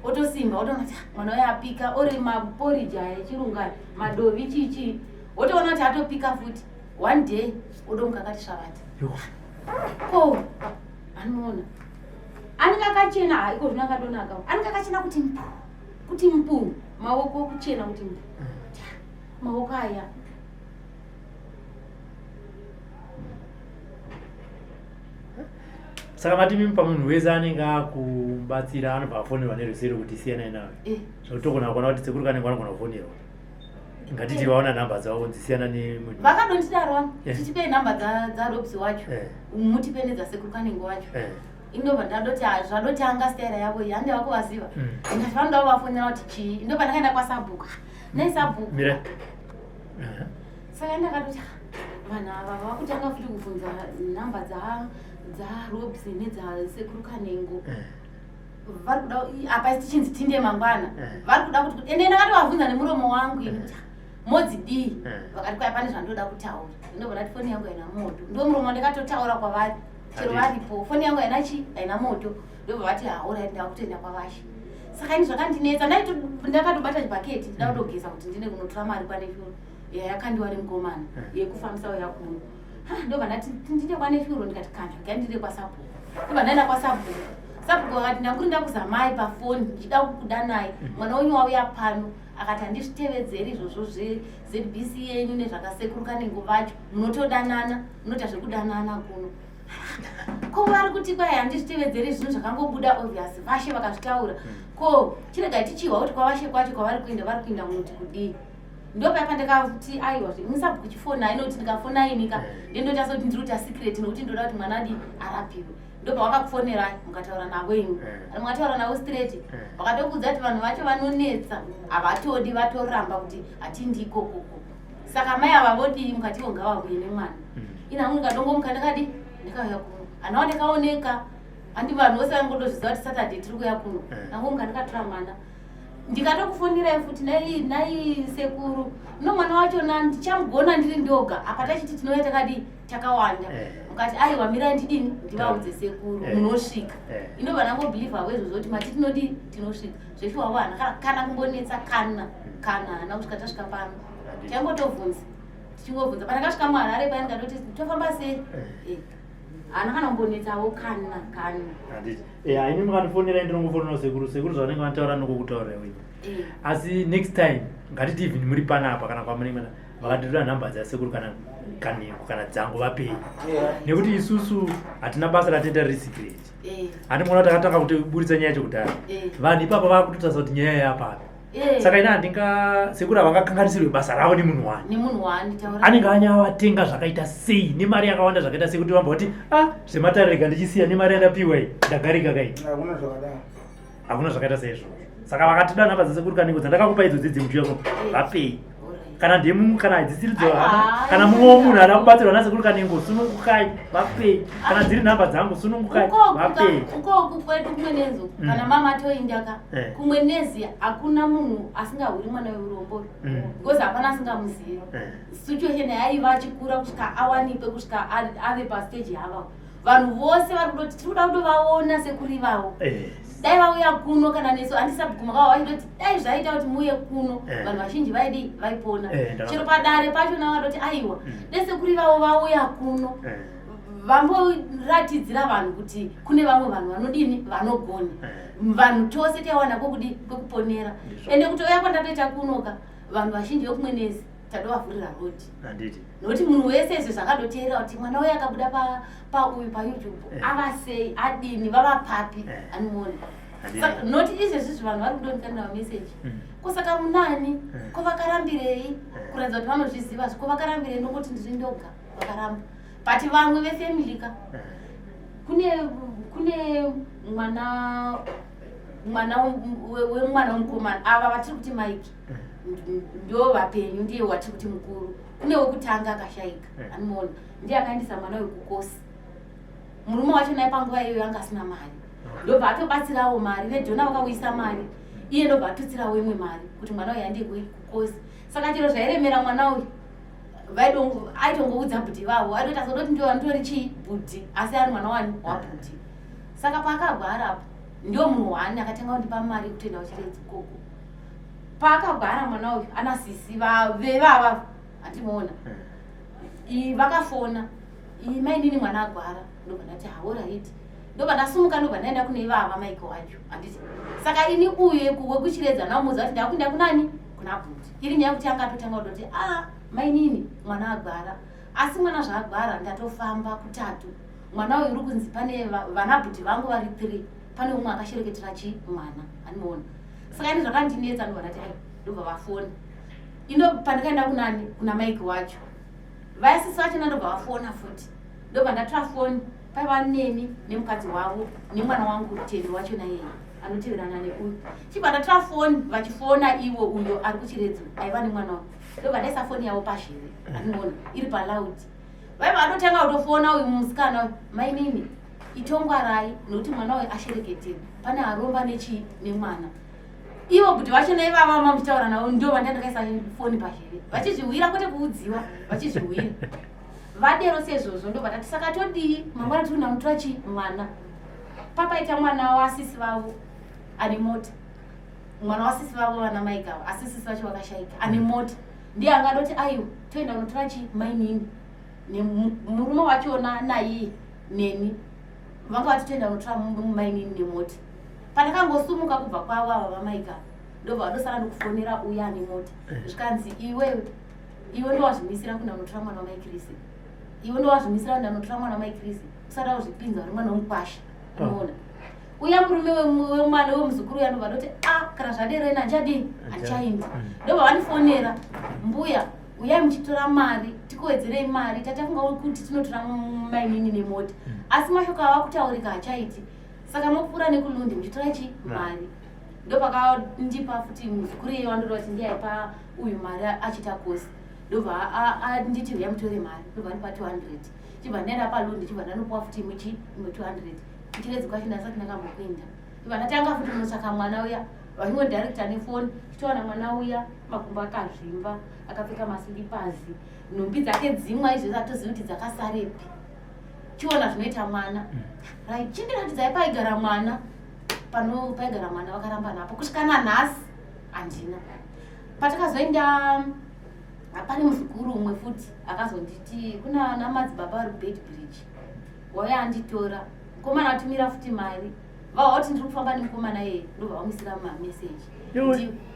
otosimba otoona kuti mwana uyo apika ori maporridge aya echirungu aya madovi chichii, wotoona kuti atopika futi. One day odomuka akati svavati. Ko anoona anenge akachena iko zvino akadonaka anenge akachena kuti mpu kuti mpu, maoko kuchena kuti mpu, maoko aya. Saka mati mimi pamunhu wese anenge akubatsira anobva afonerwa nerweseri kuti siyanai nawe. Eh. Zvekutogona kuona kuti sekuru kanenge vanogona kufonerwa. Ngatiti vaona nhamba dzavo dzisiyana nemunhu. Vakadondidaro vamwe Eh. tichipei nhamba dzaRobs wacho. Eh. Mutipe nedzasekuru kanenge wacho. Eh. Indobva ndadoti ah, zvadotanga stera yavo iyi hande vakuvaziva. Ndikati vanoda kuvafonera kuti chii. Ndobva ndakaenda kwasabhuku. Nesabhuku. Mira. Eh. Saka ndakatoti ah, vanhu ava vakutanga futi kubvunza nhamba dzaRobs nedzasekuru Kanengo. Eh. Vari kuda apa tichinzi tinde mangwana. Eh. Vari kuda kuti ende ndakatovabvunza nemuromo wangu ini kuti ah, modzidii. Eh. Vakati kwai pane zvandoda kutaura. Ndobva ndati foni yangu haina moto. Ndo muromo wandakatotaura kwavari. Chero Handiti. varipo foni yangu haina chi haina moto. Ndobva vati haura ndakutoenda kwavashe. Saka ini zvakandinetsa ndakatobata chibhaketi ndida kutogeza kuti ndine kunotora mari kwanefuro yayakandiwa nemukomana yekufambisa uya kuno. Ha, ndobva ndati ndinde kwanefuro ndikati kana ngandinde kwasabhuku. Ndobva ndaenda kwasabhuku. Sabhuku akati ndanguri ndakuzamai pafoni ndichida kukudanai mwana wenyu wauya pano akati handizvitevedzeri izvozvo zveZBC yenyu nezvakasekuru Kanengo vacho munotodanana munoita zvekudanana kuno. Ko vari kuti kwai handizvitevedzeri zvinhu zvakangobuda obvious vashe vakazvitaura. Ko chiregai tichihwa kuti kwavashe kwacho kwavari kuenda vari kuenda munoti kudii. Ndopaya pandakati aiwa zve musabhuku chifona inoti ndikafona inika ndendoita sekuti ndiri kuita secret nokuti ndoda kuti mwana adi arapiwe. Ndobva vakakufonerai mukataura navo imi. Eh. Mukataura navo straight. Vakatokuudza kuti vanhu vacho vanonetsa havatodi vatoramba kuti hatindi ikokoko. Saka mai ava vodii mukati ivo ngavauye nemwana. Ini hangu ndikadongomuka ndakadi ndakauya kuno. Hanawo ndakaoneka handi vanhu vose vangotozviziva kuti Saturday tiri kuuya kuno. Eh. Ndangomuka ndikatora mwana. Ndikatokufonirai futi nai sekuru. No mwana wacho na ndichamugona ndiri ndoga. Apa tachiti tinouya takadi takawanda. Eh. Mukati aiwa mirai ndidini ndivaudze sekuru Eh. munosvika. Eh. Indobva ndangobhilivha izvozvo kuti mati tinodi tinosvika. Zveshuwa wana kana kumbonetsa kana hana kusvika tasvika pano. Handiti. Tangotobvunza. Tichingobvunza pandakasvika muHarare paya ndikatoti tofamba sei? Eh. Eh. Hana kana kumbonetsawo kana. Handiti. Eh, haini mukandifonera ndinongofonera sekuru sekuru zvavanenge vanotaura nokukutaurira wenyu. Eh. Asi next time ngatiti even muri panapa kana kwamunenge vakatitora nhamba dzasekuru kana Kanengo kana dzangu vapei. Nekuti isusu hatina basa ratinoita riri secret. Eh. Handi muona kuti takatanga kutoburitsa nyaya yacho kudhara. Eh. Vanhu ipapo vakutotarisa kuti nyaya yapapi. Eh. Saka ini handinga sekuru havangakanganisirwe basa ravo nemunhu wani. Nemunhu wani taura. Anenge anyavatenga zvakaita sei nemari yakawanda zvakaita sei kuti vamboti ah zvematare rega ndichisiya nemari yandapiwa iyi ndagarika kai. Hakuna zvakadaro. Hakuna zvakaita seizvozvo. Saka vakatida nhamba dzasekuru Kanengo dzandakakupa idzo dzidzi muchiuya kuno vapei. Kana ndemu kana hadzisiri dzo Aiwa, kana mumwe womunhu ada kubatsirwa nasekuru Kanengo sunungukai vapei. Kana dziri nhamba dzangu sunungukai vapei. Ukoku kwedu kumwenezi uku kana mama toindaka Eh. kumwenezi hakuna munhu asingahuri mwana weurombo because hapana asingamuzivi. Eh. Situation yaiva achikura kusvika awanikwe kusvika ave pastage yava. Vanhu vose vari kutoti tiri kuda kutovaona sekuru ivavo. Eh. Dai vauya kuno kana nesu handisabhuguma kwavo vachitoti dai zvaita kuti muuye kuno Eh. vanhu vazhinji vaidi vaipona. Eh, Chero padare pachona vakatoti aiwa Mm. dai sekuru ivavo vauya kuno Eh. vamboratidzira vanhu kuti kune vamwe vanhu vanodini vanogona. Eh. Vanhu tose taiwana kwekudi kwekuponera. Ndizvo. Ende kutouya kwandatoita kunoka vanhu vazhinji vekumwenezi tadovavhurira rodi. Handiti. Nokuti munhu wese izvi zvakadoteerera kuti mwana uyu akabuda pauyu paYouTube Eh. ava sei adini vava papi Eh. anomuona. Handiti. Saka noti izvezvizvi vanhu vari kudonikanira mameseji. Mm. Ko saka munani? Eh. Ko vakarambirei? Eh. Kuratidza kuti vanozviziva ko vakarambirei nokuti ndiri ndoga vakaramba. But vamwe vefamily ka Eh. kune mwana wemwana wemukomana ava vatiri kuti Mike ndo vapenyu ndiye watiri kuti mukuru. Kune wekutanga akashaika Eh. anomuona ndiye akaendesa mwana wekukosi. Murume wacho naye panguva iyoyo anga asina mari. Ndobva atobatsirawo mari vedhona vakauyisa mari. Iye ndobva atutsirawo imwe mari kuti mwana uyu aende kukosi. Saka chero zvairemera mwana uyu aitongoudza bhudhi vavo aitoita sodoti ndiwo anotori chii bhudhi asi ari mwana wani wabhudhi. Saka paakagwara apo ndio munhu wani akatanga kundipa mari yekutoenda kuchiredzi ikoko. Paakagwara mwana uyu ana sisi vevava handimuona. Vakafona mainini mwana agwara ndobva ndati haoraiti. Ndobva ndasumuka ndobva ndaenda kune ivava Mike wacho handiti. Saka ini uyu wekuchiredza ndamuudza kuti ndakuenda kunani kuna bhudhi. Iri nyaya yekuti anga atotanga kutoti ah mainini mwana agwara. Asi mwana zvaagwara ndatofamba kutatu. Mwana uyu uri kunzi pane vanabhuti vangu vari 3, pane umwe akashereketera chi mwana, andimaona. Saka ini zvakandinetsa, ndobva ndati ai, ndobva vafona. Ino pandakaenda kunani, kuna Mike wacho, vaya sisi vachona ndobva vafona futi, ndobva ndatora foni. Paiva neni nemukadzi wavo nemwana wangu Tendo wachona iyeye anoteverana neuyu. Chibva ndatora foni, vachifona ivo, uyo ari kuChiredzo aiva nemwana wangu, ndobva ndaisa foni yavo pazheve, andinoona iri paloud. Vaiva vatotanga kutofona uyu musikana uyu, "Mainini, itongwarai nokuti mwana uyu ashereketera, pane aromba nechii nemwana." Ivo kuti vachona ivava mamuchitaura navo, ndo vanda ndakaisa foni pazheve vachizviwira, kwete kuudziwa, vachizviwira. Vadero sezvozvo, ndobva tati, "Saka todii mangwana?" Tiri namutora chi mwana. Papaita mwana wasisi vavo ane mota, mwana wasisi vavo vana maikava, asi sisi vacho vakashaika, ane mota ndiye angadoti, "Aiwa, toenda kunotora chi mainini." Nemurume wachona naiye neni vanga vati toenda kunotora mainini nemota. Pandakangosumuka kubva kwavo ava vamaika, ndobva vadosara ndokufonera uya ane mota. Zvikanzi, "Iwewe, iwe ndowazvimisira kuenda kunotora mwana wamaikrisi, iwe ndowazvimisira kuenda kunotora mwana wamaikrisi, usada kuzvipinza uri mwana wemukwasha." Unoona uya murume wemwana wemuzukuru uya ndobva ndoti, "A, kana zvaderena handichadii, handichaindi." Ndobva vandifonera, "Mbuya, uyai muchitora mari, tikuwedzerei mari. Tatafunga kuti tinotora mainini nemota, asi mashoko ava kutaurika hachaiti, saka mopfuura nekuLundi muchitora chi mari." Ndopakandipa futi muzukuru iye wandoda kuti ndiye aipa uyu mari achiita kosi. Ndobva anditi, "Uya mutore mari." Ndobva ndipa 200, chibva ndaenda paLundi, chibva ndanopuwa futi imwe chi imwe 200. KuChiredzi kwacho ndasati ndakambokuenda. Ndobva ndatanga futi kunotsvaka mwana uya, vachingondirecta nefoni, chitowana mwana uya makumbo akazvimba, akapfeka maslippers, nhumbi dzake dzimwe aizvozvo atozivi kuti dzakasarepi. Chiona zvinoita mwana, right? Chindiratidzai paigara mwana, pano paigara mwana. Vakaramba napo kusvika nanhasi handina. Patakazoenda, pane muzukuru umwe futi akazonditi kuna namadzibaba vari kuBeitbridge, wauya anditora mukomana atumira futi mari. Vahwa kuti ndiri kufamba nemukomana iyeye, ndobva vamuisira mameseji,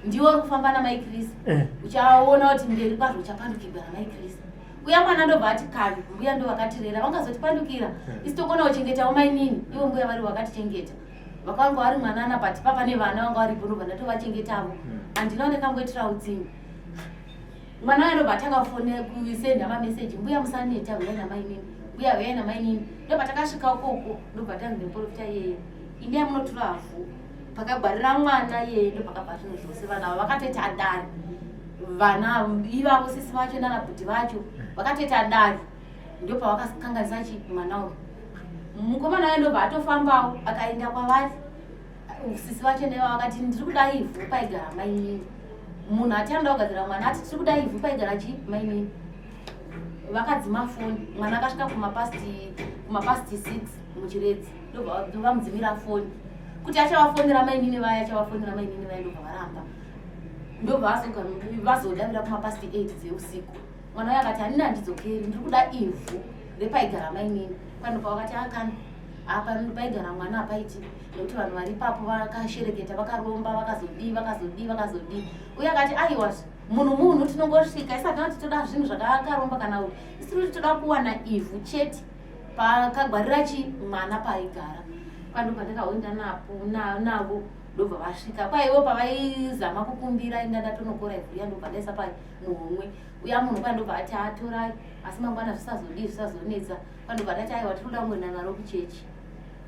"Ndiwe uri kufamba namaikrisi, uchaona kuti mberi kwazvo uchapandukirwa namaikrisi." Uya mwana ndobva ati, "Kani mbuya ndo vakatirera, vangazotipandukira? Isi tokona kuchengetawo mainini, ivo mbuya vari vakatichengeta." Vakanga vari mwanana, but papa nevana vanga varipo, ndobva ndatovachengetavo. Handina nekangoitira utsinyi. Mwana uya ndobva atanga kufone, kusenda mameseji, "Mbuya, musaneta, huyai namainini, mbuya, huyai namainini." Ndobva takasvika ukoko, ndobva tanzi nemuprofita iyeye, "Imi yamunotora havhu pakagwarira mwana iyeye." Ndopakabva zvinhu zvose. Vanhu ava vakatoita dare, vana ivavo, sisi vacho nanabhuti vacho vakatoita dare. Ndopavakakanganisa chi mwana uyu. Mukomana uyo ndobva atofambawo akaenda kwavari sisi vacho neva, vakati, "Ndiri kuda ivhu paigara mainini." Munhu ati anoda kugadzira mwana ati, "Tiri kuda ivhu paigara chi mainini." Vakadzima foni. Mwana akasvika kumapast 6 muChiredzi, ndobva vamudzimira foni. Kuti achavafonera mainini vaya, achavafonera mainini vaya, ndobva varamba. Ndobva vazodavira kumapast 8 dzeusiku. Mwana uyo akati, "Hanini, handidzokeri, ndiri kuda ivhu repaigara mainini." Pano pavakati, "Akana, apa paigara mwana hapaiti, nekuti vanhu vari ipapo vakashereketa, vakaromba, vakazodii, vakazodii, vakazodii." Uye akati, "Aiwa, munhu munhu, tinongosvika isati kuti toda zvinhu zvakakaromba kana kuti isiri kuti toda kuwana ivhu chete pakagwarira chi mwana paigara." Pandobva ndakaenda napo navo, ndobva vasvika kwaivo. Pavaizama kukumbira, inda ndatonokora ivhu riya, ndobva ndaisa pa muhomwe. Uya munhu kwandobva ati, "Atorai, asi mangwana zvisazodii, zvisazonetsa." Pandobva ndati, "Aiwa, tinoda kungoenda naro kuchechi."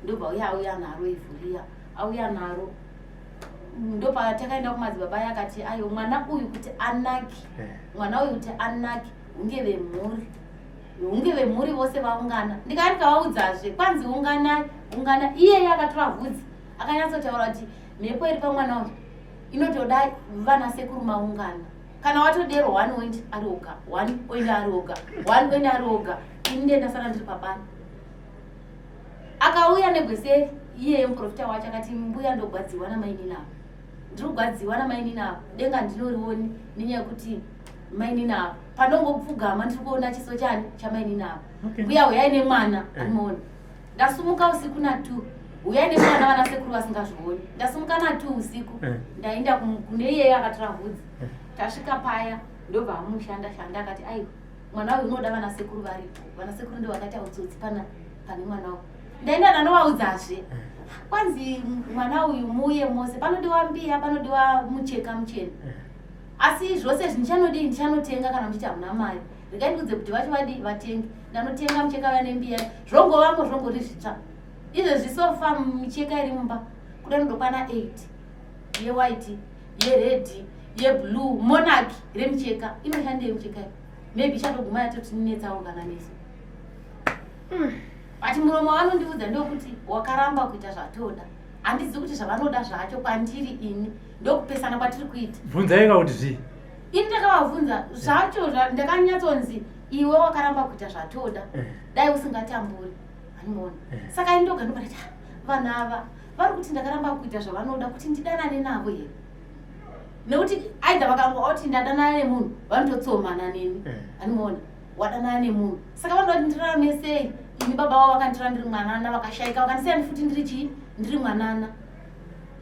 Ndobva uya auya naro ivhu riya, auya naro. Ndopatakaenda kumadzibaba aya, akati, "Aiwa, mwana uyu kuti anake, mwana uyu kuti anake, hunge vemhuri vose vaungana." Ndikava ndikavaudzazve, kwanzi, "Unganai, ungana." Iyeye akatora vhudzi akanyatsotaura kuti mhepo iri pamwana uyu inotoda vana sekuru maungana. Kana watodero, one oindi ari oga, one oindi ari oga, one oindi ari oga, ini ndiye ndasara ndiri pabani. Akauya negweseri iyeye muprofita wacho, akati, "Mbuya, ndogwadziwa namainini avo, ndiri kugwadziwa namainini avo, denga ndinorioni nenyaya yekuti mainini avo panongopfugama ndiri kuona chiso chani chamainini avo. Mbuya, uyai nemwana." Anoona ndasumuka usiku na2, "Uyai nemwana vana sekuru vasingazvioni." Ndasumuka na2 usiku, ndaenda kune iyeye akatora vhudzi. Tasvika paya, ndobva amushanda shanda, akati, "Aiwa, mwana uyu unoda vana sekuru varipo, vana sekuru ndo vakaita utsotsi pana." Pane mwana uyu ndaenda ndanovaudzazve, kwanzi mwana uyu muuye mose, panodiwa mbiya, panodiwa mucheka muchena, asi zvose izvi ndichanodii? Ndichanotenga. Kana muchiti hamuna mari, regai ndikudze kuti vacho vadii, vatenge. Ndanotenga mucheka uya nembiya, zvongovamo, zvongori zvitsva. Izvezvi sofa micheka iri mumba kuda nodokwana 8, yewhite, yered, yeblue, monarch remicheka. Inoshandei micheka iyo? Maybe ichatoguma yatotinetsawo kana nesu. But muromo wavanondiudza ndokuti wakaramba kuita zvatoda. Handizivi kuti zvavanoda zvacho kwandiri ini ndokupesana kwatiri kuita. Bvunzai ka kuti zvii. Ini ndakavabvunza zvacho, ndakanyatsonzi iwe wakaramba kuita zvatoda, dai usingatamburi, handiona. Saka ini ndoga ndobva ndati, "Ah, vanhu ava vari kuti ndakaramba kuita zvavanoda kuti ndidanane navo here?" Nekuti aidha vakangooti ndadanana nemunhu, vanototsomana neni. Handimuona wadanana nemunhu, saka vanoda kuti ndirarame sei? Ini baba vavo vakanditora ndiri mwanana, vakashaika, vakandisiya futi ndiri chii, ndiri mwanana.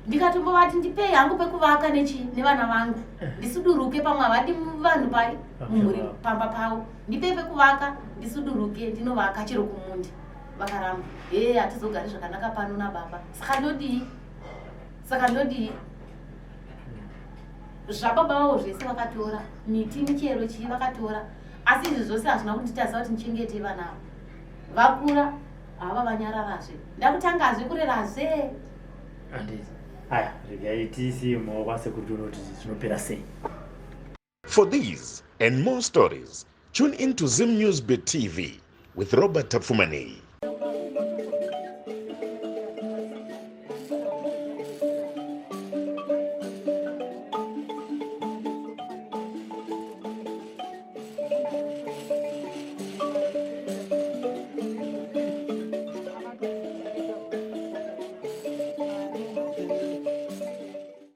Ndikatombovati ndipei hangu pekuvaka nechi nevana vangu, ndisuduruke. Pamwe havadi vanhu pai mumhuri pamba pavo. Ndipei pekuvaka ndisuduruke, ndinovaka chero kumundi. Vakaramba, he, hatizogari zvakanaka pano nababa. Saka ndodii? Saka ndodii? Zvababa vavo zvese vakatora, miti, michero, chii vakatora, asi izvi zvose hazvina kunditadzisa kuti ndichengete vana ava. Vakura hava, vanyararazve, ndakutangazve kurerazve. Handiti aya, regai tiisiye mumaoko asekuru tione kuti zvinopera sei. For these and more stories, tune in to Zim News Bit TV with Robert Tafumani.